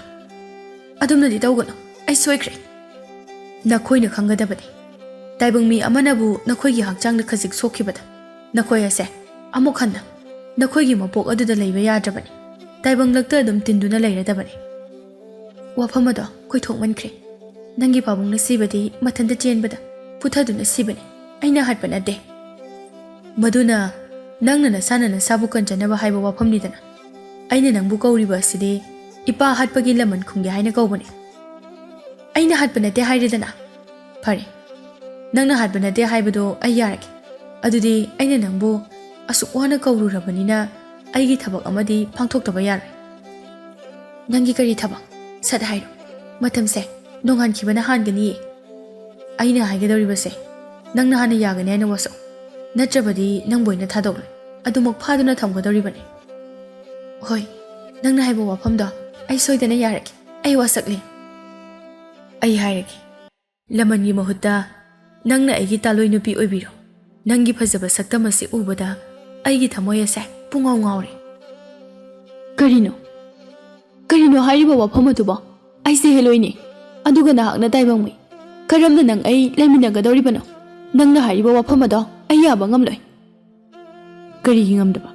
ꯑꯗꯨꯝꯅꯗꯤ ꯇꯧꯒꯅꯨ꯫ ꯑꯩ ꯁꯣꯏꯈ꯭ꯔꯦ꯫ ꯅꯈꯣꯏꯅ ꯈꯪꯒꯗꯕꯅꯤ, ꯇꯥꯏꯕꯪ ꯃꯤ ꯑꯃꯅꯕꯨ ꯅꯈꯣꯏꯒꯤ ꯍꯛꯆꯥꯡꯗ ꯈꯖꯤꯛ ꯁꯣꯛꯈꯤꯕꯗ ꯅꯈꯣꯏ ꯑꯁꯦ ꯑꯃꯨꯛ ꯍꯟꯅ ꯅꯈꯣꯏꯒꯤ ꯃꯄꯣꯛ ꯑꯗꯨꯗ ꯂꯩꯕ ꯌꯥꯗ꯭ꯔꯕꯅꯤ꯫ ꯇꯥꯏꯕꯪꯂꯛꯇ ꯑꯗꯨꯝ ꯇꯤꯟꯗꯨꯅ ꯂꯩꯔꯗꯕꯅꯤ꯫ ꯋꯥꯐꯝ ꯑꯗꯣ ꯀꯣꯏꯊꯣꯛꯃꯟꯈ꯭ꯔꯦ꯫ ꯅꯪꯒꯤ ꯄꯥꯕꯨꯡꯅ ꯁꯤꯕꯗꯤ ꯃꯊꯟꯇ ꯆꯦꯟꯕꯗ ꯄꯨꯊꯗꯨꯅ ꯁꯤꯕꯅꯤ꯫ ꯑꯩꯅ ꯍꯥꯠꯄ ꯅꯠꯇꯦ꯫ ꯃꯗꯨꯅ ꯅꯪꯅ ꯅꯁꯥꯅ ꯅꯁꯥꯕꯨ ꯀꯟꯖꯅꯕ ꯍꯥꯏꯕ ꯋꯥꯐꯝꯅꯤꯗꯅ꯫ ꯑꯩꯅ ꯅꯪꯕꯨ ꯀꯧꯔꯤꯕ ꯑꯁꯤꯗꯤ ꯏꯄꯥ ꯍꯥꯠꯄꯒꯤ ꯂꯃꯟ ꯈꯨꯝꯒꯦ ꯍꯥꯏꯅ ꯀꯧꯕꯅꯤ꯫ ꯑꯩꯅ ꯍꯥꯠꯄ ꯅꯠꯇꯦ ꯍꯥꯏꯔꯦꯗꯅ꯫ ꯐꯔꯦ, ꯅꯪꯅ ꯍꯥꯠꯄ ꯅꯠꯇꯦ ꯍꯥꯏꯕꯗꯣ ꯑꯩ ꯌꯥꯔꯒꯦ꯫ ꯑꯗꯨꯗꯤ ꯑꯩꯅ ꯅꯪꯕꯨ ꯑꯁꯨꯛ ꯋꯥꯅ ꯀꯧꯔꯨꯔꯕꯅꯤꯅ ꯑꯩꯒꯤ ꯊꯕꯛ ꯑꯃꯗꯤ ꯄꯥꯡꯊꯣꯛꯇꯕ ꯌꯥꯔꯣꯏ꯫ ꯅꯪꯒꯤ ꯀꯔꯤ ꯊꯕꯛ? ꯁꯠ ꯍꯥꯏꯔꯣ꯫ ꯃꯇꯝꯁꯦ ꯅꯣꯡꯉꯥꯟꯈꯤꯕꯅ ꯍꯥꯟꯒꯅꯤꯌꯦ꯫ ꯑꯩꯅ ꯍꯥꯏꯒꯗꯧꯔꯤꯕꯁꯦ ꯅꯪꯅ ꯍꯥꯟꯅ ꯌꯥꯒꯅꯤ ꯍꯥꯏꯅ ꯋꯥꯁꯛꯎ, ꯅꯠꯇ꯭ꯔꯕꯗꯤ ꯅꯪꯕꯨ ꯑꯩꯅ ꯊꯥꯗꯣꯛꯂꯣꯏ꯫ ꯑꯗꯨꯃꯛ ꯐꯥꯗꯨꯅ ꯊꯝꯒꯗꯧꯔꯤꯕꯅꯤ꯫ ꯍꯣꯏ, ꯅꯪꯅ ꯍꯥꯏꯕ ꯋꯥꯐꯝꯗꯣ ꯑꯩ ꯁꯣꯏꯗꯅ ꯌꯥꯔꯒꯦ꯫ ꯑꯩ ꯋꯥꯁꯛꯂꯦ꯫ ꯑꯩ ꯍꯥꯏꯔꯒꯦ, ꯂꯃꯟꯒꯤ ꯃꯍꯨꯠꯇ ꯅꯪꯅ ꯑꯩꯒꯤ ꯇꯥꯂꯣꯏ ꯅꯨꯄꯤ ꯑꯣꯏꯕꯤꯔꯣ꯫ ꯅꯪꯒꯤ ꯐꯖꯕ ꯁꯛꯇꯝ ꯑꯁꯤ ꯎꯕꯗ ꯑꯩꯒꯤ ꯊꯃꯣꯏ ꯑꯁꯦ ꯄꯨꯡꯉꯥꯎ ꯉꯥꯎꯔꯦ꯫ ꯀꯔꯤꯅꯣ? ꯀꯔꯤꯅꯣ ꯍꯥꯏꯔꯤꯕ ꯋꯥꯐꯝ ꯑꯗꯨꯕꯣ? ꯑꯩꯁꯦ ꯍꯦꯂꯣꯏꯅꯦ, ꯑꯗꯨꯒ ꯅꯍꯥꯛꯅ ꯇꯥꯏꯕꯪꯃꯤ꯫ ꯀꯔꯝꯅ ꯅꯪ ꯑꯩ ꯂꯩꯃꯤꯟꯅꯒꯗꯧꯔꯤꯕꯅꯣ? ꯅꯪꯅ ꯍꯥꯏꯔꯤꯕ ꯋꯥꯐꯝ ꯑꯗꯣ ꯑꯩ ꯌꯥꯕ ꯉꯝꯂꯣꯏ꯫ ꯀꯔꯤꯒꯤ ꯉꯝꯗꯕ?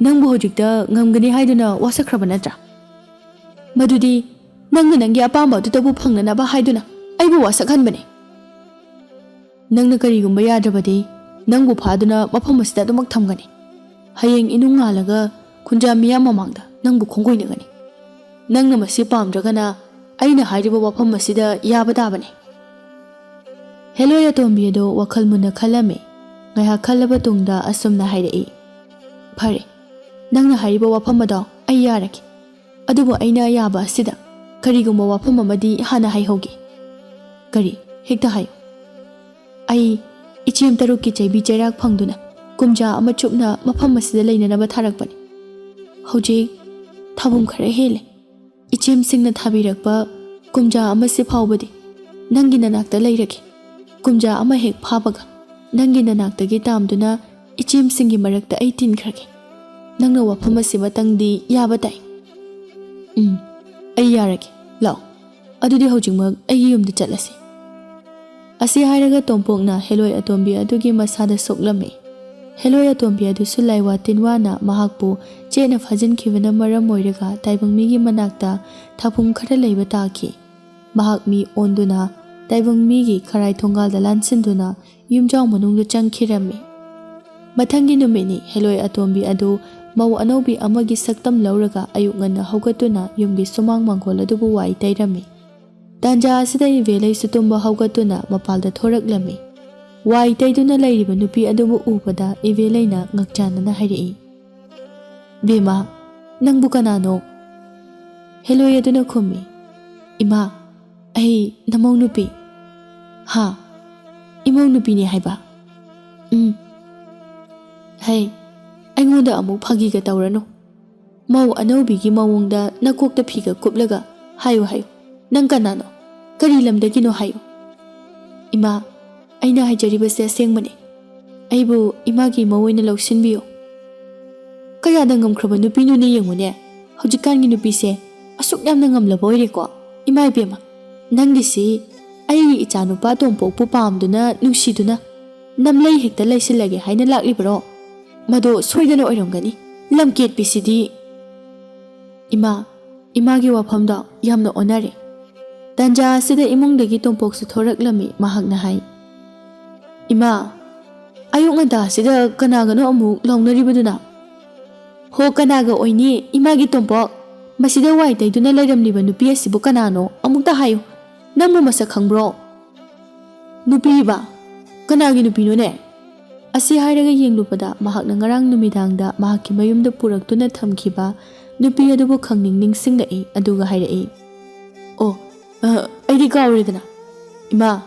ꯅꯪꯕꯨ ꯍꯧꯖꯤꯛꯇ ꯉꯝꯒꯅꯤ ꯍꯥꯏꯗꯨꯅ ꯋꯥꯁꯛꯈ꯭ꯔꯕ ꯅꯠꯇ꯭ꯔꯥ? ꯃꯗꯨꯗꯤ ꯅꯪꯅ ꯅꯪꯒꯤ ꯑꯄꯥꯝꯕ ꯑꯗꯨꯇꯕꯨ ꯐꯪꯅꯅꯕ ꯍꯥꯏꯗꯨꯅ ꯑꯩꯕꯨ ꯋꯥꯁꯛꯍꯟꯕꯅꯤ꯫ ꯅꯪꯅ ꯀꯔꯤꯒꯨꯝꯕ ꯌꯥꯗ꯭ꯔꯕꯗꯤ ꯅꯪꯕꯨ ꯐꯥꯗꯨꯅ ꯃꯐꯝ ꯑꯁꯤꯗ ꯑꯗꯨꯃꯛ ꯊꯝꯒꯅꯤ꯫ ꯍꯌꯦꯡ ꯏꯅꯨꯡ ꯉꯥꯜꯂꯒ ꯈꯨꯟꯖꯥ ꯃꯤꯌꯥꯝ ꯃꯃꯥꯡꯗ ꯅꯪꯕꯨ ꯈꯣꯡꯒꯣꯏꯅꯒꯅꯤ꯫ ꯅꯪꯅ ꯃꯁꯤ ꯄꯥꯝꯗ꯭ꯔꯒꯅ ꯑꯩꯅ ꯍꯥꯏꯔꯤꯕ ꯋꯥꯐꯝ ꯑꯁꯤꯗ ꯌꯥꯕ ꯇꯥꯕꯅꯤ꯫ ꯍꯦꯂꯣꯏ ꯑꯇꯣꯝꯕꯤ ꯑꯗꯨ ꯋꯥꯈꯜ ꯃꯨꯟꯅ ꯈꯜꯂꯝꯃꯤ꯫ ꯉꯥꯏꯍꯥꯛ ꯈꯜꯂꯕ ꯇꯨꯡꯗ ꯑꯁꯨꯝꯅ ꯍꯥꯏꯔꯛꯏ, "ꯐꯔꯦ, ꯅꯪꯅ ꯍꯥꯏꯔꯤꯕ ꯋꯥꯐꯝ ꯑꯗꯣ ꯑꯩ ꯌꯥꯔꯒꯦ꯫ ꯑꯗꯨꯕꯨ ꯑꯩꯅ ꯌꯥꯕ ꯑꯁꯤꯗ ꯀꯔꯤꯒꯨꯝꯕ ꯋꯥꯐꯝ ꯑꯃꯗꯤ ꯍꯥꯟꯅ ꯍꯥꯏꯍꯧꯒꯦ꯫" "ꯀꯔꯤ? ꯍꯦꯛꯇ ꯍꯥꯏꯌꯨ꯫" "ꯑꯩ ꯏꯆꯦꯝ ꯇꯔꯨꯛꯀꯤ ꯆꯩꯕꯤ ꯆꯩꯔꯥꯛ ꯐꯪꯗꯨꯅ ꯀꯨꯝꯖꯥ ꯑꯃ ꯆꯨꯞꯅ ꯃꯐꯝ ꯑꯁꯤꯗ ꯂꯩꯅꯅꯕ ꯊꯥꯔꯛꯄꯅꯤ꯫ ꯍꯧꯖꯤꯛ ꯊꯥꯕꯨꯝ ꯈꯔ ꯍꯦꯜꯂꯦ꯫ ꯏꯆꯦꯝꯁꯤꯡꯅ ꯊꯥꯕꯤꯔꯛꯄ ꯀꯨꯝꯖꯥ ꯑꯃꯁꯤ ꯐꯥꯎꯕꯗꯤ ꯅꯪꯒꯤ ꯅꯅꯥꯛꯇ ꯂꯩꯔꯒꯦ꯫ ꯀꯨꯝꯖꯥ ꯑꯃ ꯍꯦꯛ ꯐꯥꯕꯒ ꯅꯪꯒꯤ ꯅꯅꯥꯛꯇꯒꯤ ꯇꯥꯝꯗꯨꯅ ꯏꯆꯦꯝꯁꯤꯡꯒꯤ ꯃꯔꯛꯇ ꯑꯩ ꯇꯤꯟꯈ꯭ꯔꯒꯦ꯫ ꯅꯪꯅ ꯋꯥꯐꯝ ꯑꯁꯤꯃꯇꯪꯗꯤ ꯌꯥꯕ ꯇꯥꯏ꯫" "ꯎꯝ, ꯑꯩ ꯌꯥꯔꯒꯦ꯫ "ꯂꯥꯛꯑꯣ, ꯑꯗꯨꯗꯤ ꯍꯧꯖꯤꯛꯃꯛ ꯑꯩꯒꯤ ꯌꯨꯝꯗ ꯆꯠꯂꯁꯤ"꯫ ꯑꯁꯤ ꯍꯥꯏꯔꯒ ꯇꯣꯝꯄꯣꯛꯅ ꯍꯦꯂꯣꯏ ꯑꯇꯣꯝꯕꯤ ꯑꯗꯨꯒꯤ ꯃꯁꯥꯗ ꯁꯣꯛꯂꯝꯃꯤ꯫ ꯍꯦꯂꯣꯏ ꯑꯇꯣꯝꯕꯤ ꯑꯗꯨꯁꯨ ꯂꯥꯏꯋꯥ ꯇꯤꯟꯋꯥꯅ ꯃꯍꯥꯛꯄꯨ ꯆꯦꯠꯅ ꯐꯥꯖꯤꯟꯈꯤꯕꯅ ꯃꯔꯝ ꯑꯣꯏꯔꯒ ꯇꯥꯏꯕꯪ ꯃꯤꯒꯤ ꯃꯅꯥꯛꯇ ꯊꯥꯐꯝ ꯈꯔ ꯂꯩꯕ ꯇꯥꯈꯤ꯫ ꯃꯍꯥꯛ ꯃꯤ ꯑꯣꯟꯗꯨꯅ ꯇꯥꯏꯕꯪ ꯃꯤꯒꯤ ꯈꯔꯥꯏ ꯊꯣꯡꯒꯥꯜꯗ ꯂꯥꯟꯁꯤꯟꯗꯨꯅ ꯌꯨꯝꯖꯥꯎ ꯃꯅꯨꯡꯗ ꯆꯪꯈꯤꯔꯝꯃꯤ꯫ ꯃꯊꯪꯒꯤ ꯅꯨꯃꯤꯠꯅꯤ꯫ ꯍꯦꯂꯣꯏ ꯑꯇꯣꯝꯕꯤ ꯑꯗꯨ ꯃꯧ ꯑꯅꯧꯕꯤ ꯑꯃꯒꯤ ꯁꯛꯇꯝ ꯂꯧꯔꯒ ꯑꯌꯨꯛ ꯉꯟꯅ ꯍꯧꯒꯠꯇꯨꯅ ꯌꯨꯝꯒꯤ ꯁꯨꯃꯥꯡ ꯃꯥꯡꯒꯣꯜ ꯑꯗꯨꯕꯨ ꯋꯥꯏ ꯇꯩꯔꯝꯃꯤ꯫ ꯇꯥꯟꯖꯥ ꯑꯁꯤꯗ ꯏꯕꯦꯂꯩꯁꯨ ꯇꯨꯝꯕ ꯍꯧꯒꯠꯇꯨꯅ ꯃꯄꯥꯜꯗ ꯊꯣꯔꯛꯂꯝꯃꯤ꯫ ꯋꯥꯏ ꯇꯩꯗꯨꯅ ꯂꯩꯔꯤꯕ ꯅꯨꯄꯤ ꯑꯗꯨꯕꯨ ꯎꯕꯗ ꯏꯕꯦꯂꯩꯅ ꯉꯛꯆꯥꯟꯅꯅ ꯍꯥꯏꯔꯛꯏ, "ꯕꯦꯝꯃ, ꯅꯪꯕꯨ ꯀꯅꯥꯅꯣ?" ꯍꯦꯂꯣꯏ ꯑꯗꯨꯅ ꯈꯨꯝꯃꯤ, "ꯏꯃꯥ, ꯑꯩ ꯅꯃꯧ ꯅꯨꯄꯤ"꯫ "ꯍꯥ? ꯏꯃꯧ ꯅꯨꯄꯤꯅꯤ ꯍꯥꯏꯕ?" "ꯎꯝ"꯫ "ꯍꯩ, ꯑꯩꯉꯣꯟꯗ ꯑꯃꯨꯛ ꯐꯥꯒꯤꯒ ꯇꯧꯔꯅꯨ꯫ ꯃꯧ ꯑꯅꯧꯕꯤꯒꯤ ꯃꯑꯣꯡꯗ ꯅꯀꯣꯛꯇ ꯐꯤꯒ ꯀꯨꯞꯂꯒ ꯍꯥꯏꯌꯨ ꯍꯥꯏꯌꯨ, ꯅꯪ ꯀꯅꯥꯅꯣ? ꯀꯔꯤ ꯂꯝꯗꯒꯤꯅꯣ ꯍꯥꯏꯌꯨ"꯫ "ꯏꯃꯥ, ꯑꯩꯅ ꯍꯥꯏꯖꯔꯤꯕꯁꯦ ꯑꯁꯦꯡꯕꯅꯦ꯫ ꯑꯩꯕꯨ ꯏꯃꯥꯒꯤ ꯃꯧ ꯑꯣꯏꯅ ꯂꯧꯁꯤꯟꯕꯤꯌꯨ"꯫ "ꯀꯌꯥꯗ ꯉꯝꯈ꯭ꯔꯕ ꯅꯨꯄꯤꯅꯣꯅꯦ ꯌꯦꯡꯉꯨꯅꯦ꯫ ꯍꯧꯖꯤꯛꯀꯥꯟꯒꯤ ꯅꯨꯄꯤꯁꯦ ꯑꯁꯨꯛ ꯌꯥꯝꯅ ꯉꯝꯂꯕ ꯑꯣꯏꯔꯦꯀꯣ꯫ ꯏꯃꯥ ꯏꯕꯦꯝꯃ, ꯅꯪꯒꯤꯁꯤ ꯑꯩꯒꯤ ꯏꯆꯥꯅꯨꯄꯥ ꯇꯣꯝꯄꯣꯛꯄꯨ ꯄꯥꯝꯗꯨꯅ, ꯅꯨꯡꯁꯤꯗꯨꯅ ꯅꯝꯂꯩ ꯍꯦꯛꯇ ꯂꯩꯁꯤꯜꯂꯒꯦ ꯍꯥꯏꯅ ꯂꯥꯛꯂꯤꯕꯔꯣ? ꯃꯗꯣ ꯁꯣꯏꯗꯅ ꯑꯣꯏꯔꯝꯒꯅꯤ꯫ ꯂꯝꯀꯦꯠꯄꯤꯁꯤꯗꯤ"꯫ "ꯏꯃꯥ, ꯏꯃꯥꯒꯤ ꯋꯥꯐꯝꯗꯣ ꯌꯥꯝꯅ ꯑꯣꯟꯅꯔꯦ"꯫ ꯇꯥꯟꯖꯥ ꯑꯁꯤꯗ ꯏꯃꯨꯡꯗꯒꯤ ꯇꯣꯝꯄꯣꯛꯁꯨ ꯊꯣꯔꯛꯂꯝꯃꯤ꯫ ꯃꯍꯥꯛꯅ ꯍꯥꯏ, "ꯏꯃꯥ, ꯑꯌꯨꯛ ꯉꯟꯇꯥꯁꯤꯗ ꯀꯅꯥꯒꯅꯣ ꯑꯃꯨꯛ ꯂꯥꯎꯅꯔꯤꯕꯗꯨꯅ?" "ꯍꯣ, ꯀꯅꯥꯒ ꯑꯣꯏꯅꯤ, ꯏꯃꯥꯒꯤ ꯇꯣꯝꯄꯣꯛ? ꯃꯁꯤꯗ ꯋꯥꯏ ꯇꯩꯗꯨꯅ ꯂꯩꯔꯝꯂꯤꯕ ꯅꯨꯄꯤ ꯑꯁꯤꯕꯨ ꯀꯅꯥꯅꯣ? ꯑꯃꯨꯛꯇ ꯍꯥꯏꯌꯨ꯫ ꯅꯪꯕꯨ ꯃꯁꯛ ꯈꯪꯕ꯭ꯔꯣ?" "ꯅꯨꯄꯤꯕ? ꯀꯅꯥꯒꯤ ꯅꯨꯄꯤꯅꯣꯅꯦ?" ꯑꯁꯤ ꯍꯥꯏꯔꯒ ꯌꯦꯡꯂꯨꯕꯗ ꯃꯍꯥꯛꯅ ꯉꯔꯥꯡ ꯅꯨꯃꯤꯗꯥꯡꯗ ꯃꯍꯥꯛꯀꯤ ꯃꯌꯨꯝꯗ ꯄꯨꯔꯛꯇꯨꯅ ꯊꯝꯈꯤꯕ ꯅꯨꯄꯤ ꯑꯗꯨꯕꯨ ꯈꯪꯅꯤꯡ ꯅꯤꯡꯁꯤꯡꯂꯛꯏ꯫ ꯑꯗꯨꯒ ꯍꯥꯏꯔꯛꯏ, "ꯑꯣ, ꯑ, ꯑꯩꯗꯤ ꯀꯥꯎꯔꯦꯗꯅ꯫ ꯏꯃꯥ,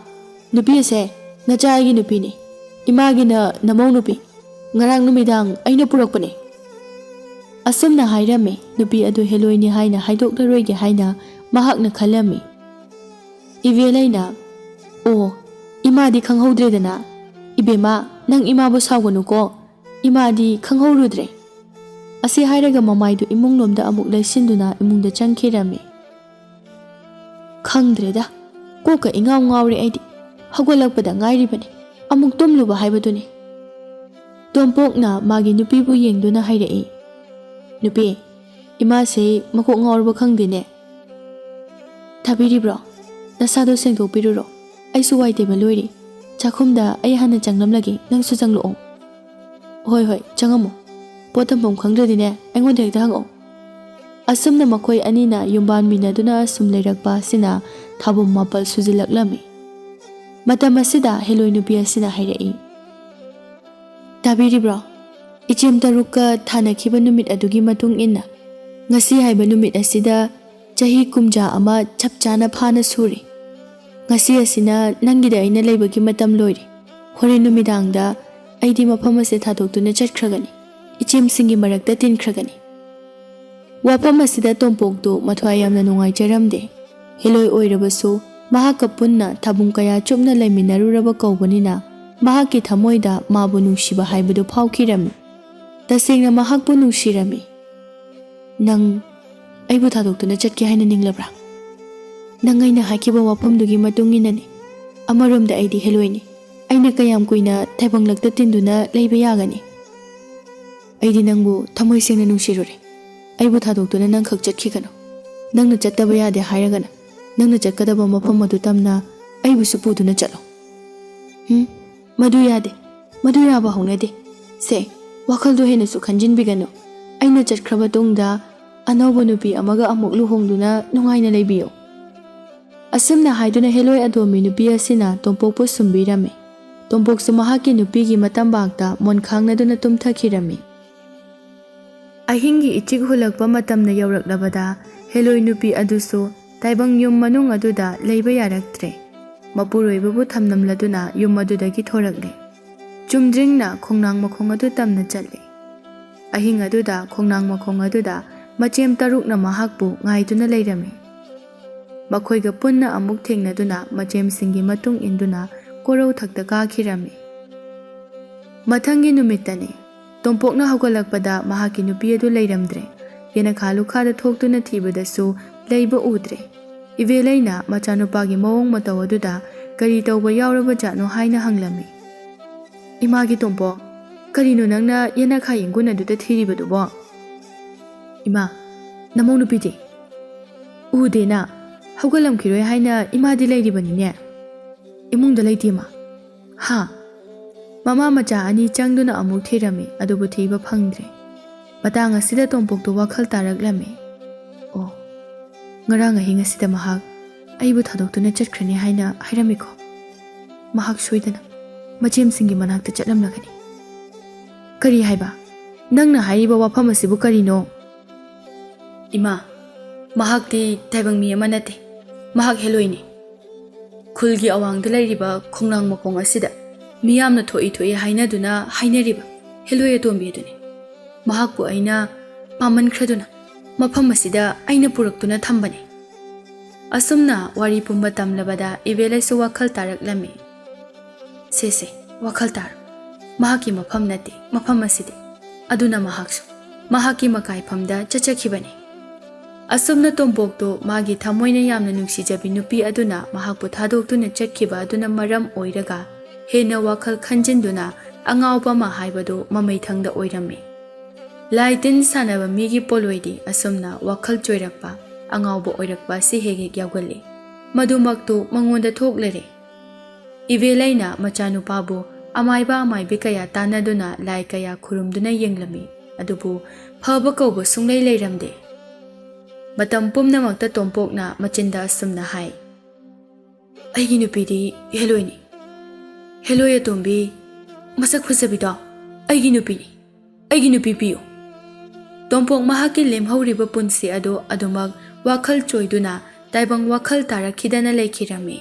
ꯅꯨꯄꯤ ꯑꯁꯦ ꯅꯆꯥ ꯑꯩꯒꯤ ꯅꯨꯄꯤꯅꯤ꯫ ꯏꯃꯥꯒꯤꯅ ꯅꯃꯧ ꯅꯨꯄꯤ꯫ ꯉꯔꯥꯡ ꯅꯨꯃꯤꯗꯥꯡ ꯑꯩꯅ ꯄꯨꯔꯛꯄꯅꯦ"꯫ ꯑꯁꯨꯝꯅ ꯍꯥꯏꯔꯝꯃꯤ꯫ ꯅꯨꯄꯤ ꯑꯗꯨ ꯍꯦꯂꯣꯏꯅꯤ ꯍꯥꯏꯅ ꯍꯥꯏꯗꯣꯛꯂꯔꯣꯏꯒꯦ ꯍꯥꯏꯅ ꯃꯍꯥꯛꯅ ꯈꯜꯂꯝꯃꯤ꯫ ꯏꯕꯦꯂꯩꯅ, "ꯑꯣ, ꯏꯃꯥꯗꯤ ꯈꯪꯍꯧꯗ꯭ꯔꯦꯗꯅ꯫ ꯏꯕꯦꯝꯃ, ꯅꯪ ꯏꯃꯥꯕꯨ ꯁꯥꯎꯒꯅꯨꯀꯣ꯫ ꯏꯃꯥꯗꯤ ꯈꯪꯍꯧꯔꯨꯗ꯭ꯔꯦ"꯫ ꯑꯁꯤ ꯍꯥꯏꯔꯒ ꯃꯃꯥꯏꯗꯨ ꯏꯃꯨꯡꯂꯣꯝꯗ ꯑꯃꯨꯛ ꯂꯩꯁꯤꯟꯗꯨꯅ ꯏꯃꯨꯡꯗ ꯆꯪꯈꯤꯔꯝꯃꯤ꯫ "ꯈꯪꯗ꯭ꯔꯦꯗ, ꯀꯣꯛꯀ ꯏꯉꯥꯎ ꯉꯥꯎꯔꯦ ꯑꯩꯗꯤ꯫ ꯍꯧꯒꯠꯂꯛꯄꯗ ꯉꯥꯏꯔꯤꯕꯅꯤ꯫ ꯑꯃꯨꯛ ꯇꯨꯝꯂꯨꯕ ꯍꯥꯏꯕꯗꯨꯅꯤ꯫" ꯇꯣꯝꯄꯣꯛꯅ ꯃꯥꯒꯤ ꯅꯨꯄꯤꯕꯨ ꯌꯦꯡꯗꯨꯅ ꯍꯥꯏꯔꯛꯏ, "ꯅꯨꯄꯤ, ꯏꯃꯥꯁꯦ ꯃꯀꯣꯛ ꯉꯥꯎꯔꯕ ꯈꯪꯗꯦꯅꯦ꯫ ꯊꯥꯕꯤꯔꯤꯕ꯭ꯔꯣ? ꯅꯁꯥꯗꯣ ꯁꯦꯡꯗꯣꯛꯄꯤꯔꯨꯔꯣ꯫ ꯑꯩꯁꯨ ꯋꯥꯏ ꯇꯩꯕ ꯂꯣꯏꯔꯦ꯫ ꯆꯥꯛꯈꯨꯝꯗ ꯑꯩ ꯍꯥꯟꯅ ꯆꯪꯂꯝꯂꯒꯦ, ꯅꯪꯁꯨ ꯆꯪꯂꯛꯑꯣ꯫" "ꯍꯣꯏ, ꯍꯣꯏ, ꯆꯪꯉꯝꯃꯣ꯫ ꯄꯣꯠ ꯊꯝꯐꯝ ꯈꯪꯗ꯭ꯔꯗꯤꯅꯦ, ꯑꯩꯉꯣꯟꯗ ꯍꯦꯛꯇ ꯍꯪꯉꯛꯑꯣ꯫" ꯑꯁꯨꯝꯅ ꯃꯈꯣꯏ ꯑꯅꯤꯅ ꯌꯨꯝꯕꯥꯟꯃꯤꯟꯅꯗꯨꯅ ꯁꯨꯝ ꯂꯩꯔꯛꯄ ꯑꯁꯤꯅ ꯊꯥꯕꯨꯝ ꯃꯥꯄꯜ ꯁꯨꯖꯤꯜꯂꯛꯂꯝꯃꯤ꯫ ꯃꯇꯝ ꯑꯁꯤꯗ ꯍꯦꯂꯣꯏ ꯅꯨꯄꯤ ꯑꯁꯤꯅ ꯍꯥꯏꯔꯛꯏ, "ꯇꯥꯕꯤꯔꯤꯕ꯭ꯔꯣ? ꯏꯆꯦꯝ ꯇꯔꯨꯛꯀ ꯊꯥꯅꯈꯤꯕ ꯅꯨꯃꯤꯠ ꯑꯗꯨꯒꯤ ꯃꯇꯨꯡ ꯏꯟꯅ, ꯉꯁꯤ ꯍꯥꯏꯕ ꯅꯨꯃꯤꯠ ꯑꯁꯤꯗ ꯆꯍꯤ ꯀꯨꯝꯖꯥ ꯑꯃ ꯆꯞ ꯆꯥꯅ ꯐꯥꯅ ꯁꯨꯔꯦ꯫ ꯉꯁꯤ ꯑꯁꯤꯅ ꯅꯪꯒꯤꯗ ꯑꯩꯅ ꯂꯩꯕꯒꯤ ꯃꯇꯝ ꯂꯣꯏꯔꯦ꯫ ꯍꯣꯔꯦꯟ ꯅꯨꯃꯤꯗꯥꯡꯗ ꯑꯩꯗꯤ ꯃꯐꯝ ꯑꯁꯦ ꯊꯥꯗꯣꯛꯇꯨꯅ ꯆꯠꯈ꯭ꯔꯒꯅꯤ꯫ ꯏꯆꯦꯝꯁꯤꯡꯒꯤ ꯃꯔꯛꯇ ꯇꯤꯟꯈ꯭ꯔꯒꯅꯤ꯫" ꯋꯥꯐꯝ ꯑꯁꯤꯗ ꯇꯣꯝꯄꯣꯛꯇꯨ ꯃꯊ꯭ꯋꯥꯏ ꯌꯥꯝꯅ ꯅꯨꯡꯉꯥꯏꯖꯔꯝꯗꯦ꯫ ꯍꯦꯂꯣꯏ ꯑꯣꯏꯔꯕꯁꯨ ꯃꯍꯥꯛꯀ ꯄꯨꯟꯅ ꯊꯥꯕꯨꯡ ꯀꯌꯥ ꯆꯨꯞꯅ ꯂꯩꯃꯤꯟꯅꯔꯨꯔꯕ ꯀꯧꯕꯅꯤꯅ, ꯃꯍꯥꯛꯀꯤ ꯊꯃꯣꯏꯗ ꯃꯥꯕꯨ ꯅꯨꯡꯁꯤꯕ ꯍꯥꯏꯕꯗꯨ ꯐꯥꯎꯈꯤꯔꯝꯃꯤ꯫ ꯇꯁꯦꯡꯅ ꯃꯍꯥꯛꯄꯨ ꯅꯨꯡꯁꯤꯔꯝꯃꯤ꯫ "ꯅꯪ ꯑꯩꯕꯨ ꯊꯥꯗꯣꯛꯇꯨꯅ ꯆꯠꯀꯦ ꯍꯥꯏꯅ ꯅꯤꯡꯂꯕ꯭ꯔꯥ? ꯅꯪ ꯑꯩꯅ ꯍꯥꯏꯈꯤꯕ ꯋꯥꯐꯝꯗꯨꯒꯤ ꯃꯇꯨꯡ ꯏꯟꯅꯅꯤ꯫ ꯑꯃꯔꯣꯝꯗ ꯑꯩꯗꯤ ꯍꯦꯂꯣꯏꯅꯤ꯫ ꯑꯩꯅ ꯀꯌꯥꯝ ꯀꯨꯏꯅ ꯇꯥꯏꯕꯪꯂꯛꯇ ꯇꯤꯟꯗꯨꯅ ꯂꯩꯕ ꯌꯥꯒꯅꯤ? ꯑꯩꯗꯤ ꯅꯪꯕꯨ ꯊꯃꯣꯏ ꯁꯦꯡꯅ ꯅꯨꯡꯁꯤꯔꯨꯔꯦ꯫ ꯑꯩꯕꯨ ꯊꯥꯗꯣꯛꯇꯨꯅ ꯅꯪ ꯈꯛ ꯆꯠꯈꯤꯒꯅꯨ꯫ ꯅꯪꯅ ꯆꯠꯇꯕ ꯌꯥꯗꯦ ꯍꯥꯏꯔꯒꯅ, ꯅꯪꯅ ꯆꯠꯀꯗꯕ ꯃꯐꯝ ꯑꯗꯨ ꯇꯝꯅ ꯑꯩꯕꯨꯁꯨ ꯄꯨꯗꯨꯅ ꯆꯠꯂꯣ꯫" "ꯎꯝ, ꯃꯗꯨ ꯌꯥꯗꯦ꯫ ꯃꯗꯨ ꯌꯥꯕ ꯍꯧꯅꯗꯦ꯫ ꯁꯦ, ꯋꯥꯈꯜꯗꯣ ꯍꯦꯟꯅꯁꯨ ꯈꯟꯖꯤꯟꯕꯤꯒꯅꯨ꯫ ꯑꯩꯅ ꯆꯠꯈ꯭ꯔꯕ ꯇꯨꯡꯗ ꯑꯅꯧꯕ ꯅꯨꯄꯤ ꯑꯃꯒ ꯑꯃꯨꯛ ꯂꯨꯍꯣꯡꯗꯨꯅ ꯅꯨꯡꯉꯥꯏꯅ ꯂꯩꯕꯤꯌꯨ꯫" ꯑꯁꯨꯝꯅ ꯍꯥꯏꯗꯨꯅ ꯍꯦꯂꯣꯏ ꯑꯗꯣꯝꯕꯤ ꯅꯨꯄꯤ ꯑꯁꯤꯅ ꯇꯣꯝꯄꯣꯛꯄꯨ ꯁꯨꯝꯕꯤꯔꯝꯃꯤ꯫ ꯇꯣꯝꯄꯣꯛꯁꯨ ꯃꯍꯥꯛꯀꯤ ꯅꯨꯄꯤꯒꯤ ꯃꯇꯝꯕꯥꯛꯇ ꯃꯣꯟ ꯈꯥꯡꯅꯗꯨꯅ ꯇꯨꯝꯊꯈꯤꯔꯝꯃꯤ꯫ ꯑꯍꯤꯡꯒꯤ ꯏꯆꯤꯛ ꯍꯨꯜꯂꯛꯄ ꯃꯇꯝꯗ ꯌꯧꯔꯛꯂꯕꯗ ꯍꯦꯂꯣꯏ ꯅꯨꯄꯤ ꯑꯗꯨꯁꯨ ꯇꯥꯏꯕꯪ ꯌꯨꯝ ꯃꯅꯨꯡ ꯑꯗꯨꯗ ꯂꯩꯕ ꯌꯥꯔꯛꯇ꯭ꯔꯦ꯫ ꯃꯄꯨꯔꯣꯏꯕꯕꯨ ꯊꯝꯂꯝꯂꯗꯨꯅ ꯌꯨꯝ ꯑꯗꯨꯗꯒꯤ ꯊꯣꯔꯛꯂꯦ꯫ ꯆꯨꯝꯗ꯭ꯔꯤꯡꯅ ꯈꯣꯡꯅꯥꯡ ꯃꯈꯣꯡ ꯑꯗꯨ ꯇꯝꯅ ꯆꯠꯂꯦ꯫ ꯑꯍꯤꯡ ꯑꯗꯨꯗ ꯈꯣꯡꯅꯥꯡ ꯃꯈꯣꯡ ꯑꯗꯨꯗ ꯃꯆꯦꯝ ꯇꯔꯨꯛꯅ ꯃꯍꯥꯛꯄꯨ ꯉꯥꯏꯗꯨꯅ ꯂꯩꯔꯝꯃꯤ꯫ ꯃꯈꯣꯏꯒ ꯄꯨꯟꯅ ꯑꯃꯨꯛ ꯊꯦꯡꯅꯗꯨꯅ ꯃꯆꯦꯝꯁꯤꯡꯒꯤ ꯃꯇꯨꯡ ꯏꯟꯗꯨꯅ ꯀꯣꯔꯧ ꯊꯛꯇ ꯀꯥꯈꯤꯔꯝꯃꯤ꯫ ꯃꯊꯪꯒꯤ ꯅꯨꯃꯤꯠꯇꯅꯤ꯫ ꯇꯣꯝꯄꯣꯛꯅ ꯍꯧꯒꯠꯂꯛꯄꯗ ꯃꯍꯥꯛꯀꯤ ꯅꯨꯄꯤ ꯑꯗꯨ ꯂꯩꯔꯝꯗ꯭ꯔꯦ꯫ ꯌꯦꯅꯈꯥ ꯂꯨꯈꯥꯗ ꯊꯣꯛꯇꯨꯅ ꯊꯤꯕꯗꯁꯨ ꯂꯩꯕ ꯎꯗ꯭ꯔꯦ꯫ ꯏꯕꯦꯂꯩꯅ ꯃꯆꯥꯅꯨꯄꯥꯒꯤ ꯃꯑꯣꯡ ꯃꯇꯧ ꯑꯗꯨꯗ ꯀꯔꯤ ꯇꯧꯕ ꯌꯥꯎꯔꯕ ꯖꯥꯠꯅꯣ ꯍꯥꯏꯅ ꯍꯪꯂꯝꯃꯤ꯫ "ꯏꯃꯥꯒꯤ ꯇꯣꯝꯄꯣꯛ, ꯀꯔꯤꯅꯣ ꯅꯪꯅ ꯌꯦꯅꯈꯥ ꯌꯦꯡꯒꯨꯟ ꯑꯗꯨꯗ ꯊꯤꯔꯤꯕꯗꯨꯕꯣ?" "ꯏꯃꯥ, ꯅꯃꯧ ꯅꯨꯄꯤꯗꯤ?" "ꯎꯗꯦꯅ, ꯍꯧꯒꯠꯂꯝꯈꯤꯔꯣꯏ ꯍꯥꯏꯅ ꯏꯃꯥꯗꯤ ꯂꯩꯔꯤꯕꯅꯤꯅꯦ꯫ ꯏꯃꯨꯡꯗ ꯂꯩꯇꯦ, ꯏꯃꯥ?" "ꯍꯥ?" ꯃꯃꯥ ꯃꯆꯥ ꯑꯅꯤ ꯆꯪꯗꯨꯅ ꯑꯃꯨꯛ ꯊꯤꯔꯝꯃꯤ, ꯑꯗꯨꯕꯨ ꯊꯤꯕ ꯐꯪꯗ꯭ꯔꯦ꯫ ꯃꯇꯥꯡ ꯑꯁꯤꯗ ꯇꯣꯝꯄꯣꯛꯇꯨ ꯋꯥꯈꯜ ꯇꯥꯔꯛꯂꯝꯃꯤ꯫ "ꯑꯣ, ꯉꯔꯥꯡ ꯑꯍꯤꯡ ꯑꯁꯤꯗ ꯃꯍꯥꯛ ꯑꯩꯕꯨ ꯊꯥꯗꯣꯛꯇꯨꯅ ꯆꯠꯈ꯭ꯔꯅꯤ ꯍꯥꯏꯅ ꯍꯥꯏꯔꯝꯃꯤꯀꯣ꯫ ꯃꯍꯥꯛ ꯁꯣꯏꯗꯅ ꯃꯆꯦꯝꯁꯤꯡꯒꯤ ꯃꯅꯥꯛꯇ ꯆꯠꯂꯝꯂꯒꯅꯤ꯫" "ꯀꯔꯤ ꯍꯥꯏꯕ? ꯅꯪꯅ ꯍꯥꯏꯔꯤꯕ ꯋꯥꯐꯝ ꯑꯁꯤꯕꯨ ꯀꯔꯤꯅꯣ?" "ꯏꯃꯥ, ꯃꯍꯥꯛꯇꯤ ꯇꯥꯏꯕꯪ ꯃꯤ ꯑꯃ ꯅꯠꯇꯦ꯫ ꯃꯍꯥꯛ ꯍꯦꯂꯣꯏꯅꯤ꯫ ꯈꯨꯜꯒꯤ ꯑꯋꯥꯡꯗ ꯂꯩꯔꯤꯕ ꯈꯣꯡꯅꯥꯡ ꯃꯈꯣꯡ ꯑꯁꯤꯗ ꯃꯤꯌꯥꯝꯅ ꯊꯣꯛꯏ ꯊꯣꯛꯏ ꯍꯥꯏꯅꯗꯨꯅ ꯍꯥꯏꯅꯔꯤꯕ ꯍꯦꯂꯣꯏ ꯑꯇꯣꯝꯕꯤ ꯑꯗꯨꯅꯤ꯫ ꯃꯍꯥꯛꯄꯨ ꯑꯩꯅ ꯄꯥꯝꯃꯟꯈ꯭ꯔꯗꯨꯅ ꯃꯐꯝ ꯑꯁꯤꯗ ꯑꯩꯅ ꯄꯨꯔꯛꯇꯨꯅ ꯊꯝꯕꯅꯤ꯫" ꯑꯁꯨꯝꯅ ꯋꯥꯔꯤ ꯄꯨꯝꯕ ꯇꯝꯂꯕꯗ ꯏꯕꯦꯂꯩꯁꯨ ꯋꯥꯈꯜ ꯇꯥꯔꯛꯂꯝꯃꯤ꯫ "ꯁꯦ ꯁꯦ, ꯋꯥꯈꯜ ꯇꯥꯔꯣ꯫ ꯃꯍꯥꯛꯀꯤ ꯃꯐꯝ ꯅꯠꯇꯦ ꯃꯐꯝ ꯑꯁꯤꯗꯤ꯫" ꯑꯗꯨꯅ ꯃꯍꯥꯛꯁꯨ ꯃꯍꯥꯛꯀꯤ ꯃꯀꯥꯏꯐꯝꯗ ꯆꯠꯆꯈꯤꯕꯅꯤ꯫ ꯑꯁꯨꯝꯅ ꯇꯣꯝꯄꯣꯛꯇꯨ ꯃꯥꯒꯤ ꯊꯃꯣꯏꯅ ꯌꯥꯝꯅ ꯅꯨꯡꯁꯤꯖꯕꯤ ꯅꯨꯄꯤ ꯑꯗꯨꯅ ꯃꯍꯥꯛꯄꯨ ꯊꯥꯗꯣꯛꯇꯨꯅ ꯆꯠꯈꯤꯕ ꯑꯗꯨꯅ ꯃꯔꯝ ꯑꯣꯏꯔꯒ ꯍꯦꯟꯅ ꯋꯥꯈꯜ ꯈꯟꯖꯤꯟꯗꯨꯅ ꯑꯉꯥꯎꯕ ꯑꯃ ꯍꯥꯏꯕꯗꯨ ꯃꯃꯩꯊꯪꯗ ꯑꯣꯏꯔꯝꯃꯤ꯫ ꯂꯥꯏ ꯇꯤꯟ ꯁꯥꯟꯅꯕ ꯃꯤꯒꯤ ꯄꯣꯠꯂꯣꯏꯗꯤ ꯑꯁꯨꯝꯅ ꯋꯥꯈꯜ ꯆꯣꯏꯔꯛꯄ, ꯑꯉꯥꯎꯕ ꯑꯣꯏꯔꯛꯄ ꯑꯁꯤ ꯍꯦꯛ ꯍꯦꯛ ꯌꯥꯎꯒꯜꯂꯤ꯫ ꯃꯗꯨꯃꯛꯇꯨ ꯃꯉꯣꯟꯗ ꯊꯣꯛꯂꯔꯦ꯫ ꯏꯕꯦꯂꯩꯅ ꯃꯆꯥꯅꯨꯄꯥꯕꯨ ꯑꯃꯥꯏꯕ ꯑꯃꯥꯏꯕꯤ ꯀꯌꯥ ꯇꯥꯟꯅꯗꯨꯅ ꯂꯥꯏ ꯀꯌꯥ ꯈꯨꯔꯨꯝꯗꯨꯅ ꯌꯦꯡꯂꯝꯃꯤ꯫ ꯑꯗꯨꯕꯨ ꯐꯕ ꯀꯧꯕ ꯁꯨꯡꯂꯩ ꯂꯩꯔꯝꯗꯦ꯫ ꯃꯇꯝ ꯄꯨꯝꯅꯃꯛꯇ ꯇꯣꯝꯄꯣꯛꯅ ꯃꯆꯤꯟꯗ ꯑꯁꯨꯝꯅ ꯍꯥꯏ, "ꯑꯩꯒꯤ ꯅꯨꯄꯤꯗꯤ ꯍꯦꯂꯣꯏꯅꯤ꯫ ꯍꯦꯂꯣꯏ ꯑꯇꯣꯝꯕꯤ, ꯃꯁꯛ ꯐꯖꯕꯤꯗꯣ ꯑꯩꯒꯤ ꯅꯨꯄꯤꯅꯤ꯫ ꯑꯩꯒꯤ ꯅꯨꯄꯤ ꯄꯤꯌꯨ꯫" ꯇꯣꯝꯄꯣꯛ ꯃꯍꯥꯛꯀꯤ ꯂꯦꯝꯍꯧꯔꯤꯕ ꯄꯨꯟꯁꯤ ꯑꯗꯨ ꯑꯗꯨꯃꯛ ꯋꯥꯈꯜ ꯆꯣꯏꯗꯨꯅ, ꯇꯥꯏꯕꯪ ꯋꯥꯈꯜ ꯇꯥꯔꯛꯈꯤꯗꯅ ꯂꯩꯈꯤꯔꯝꯃꯤ꯫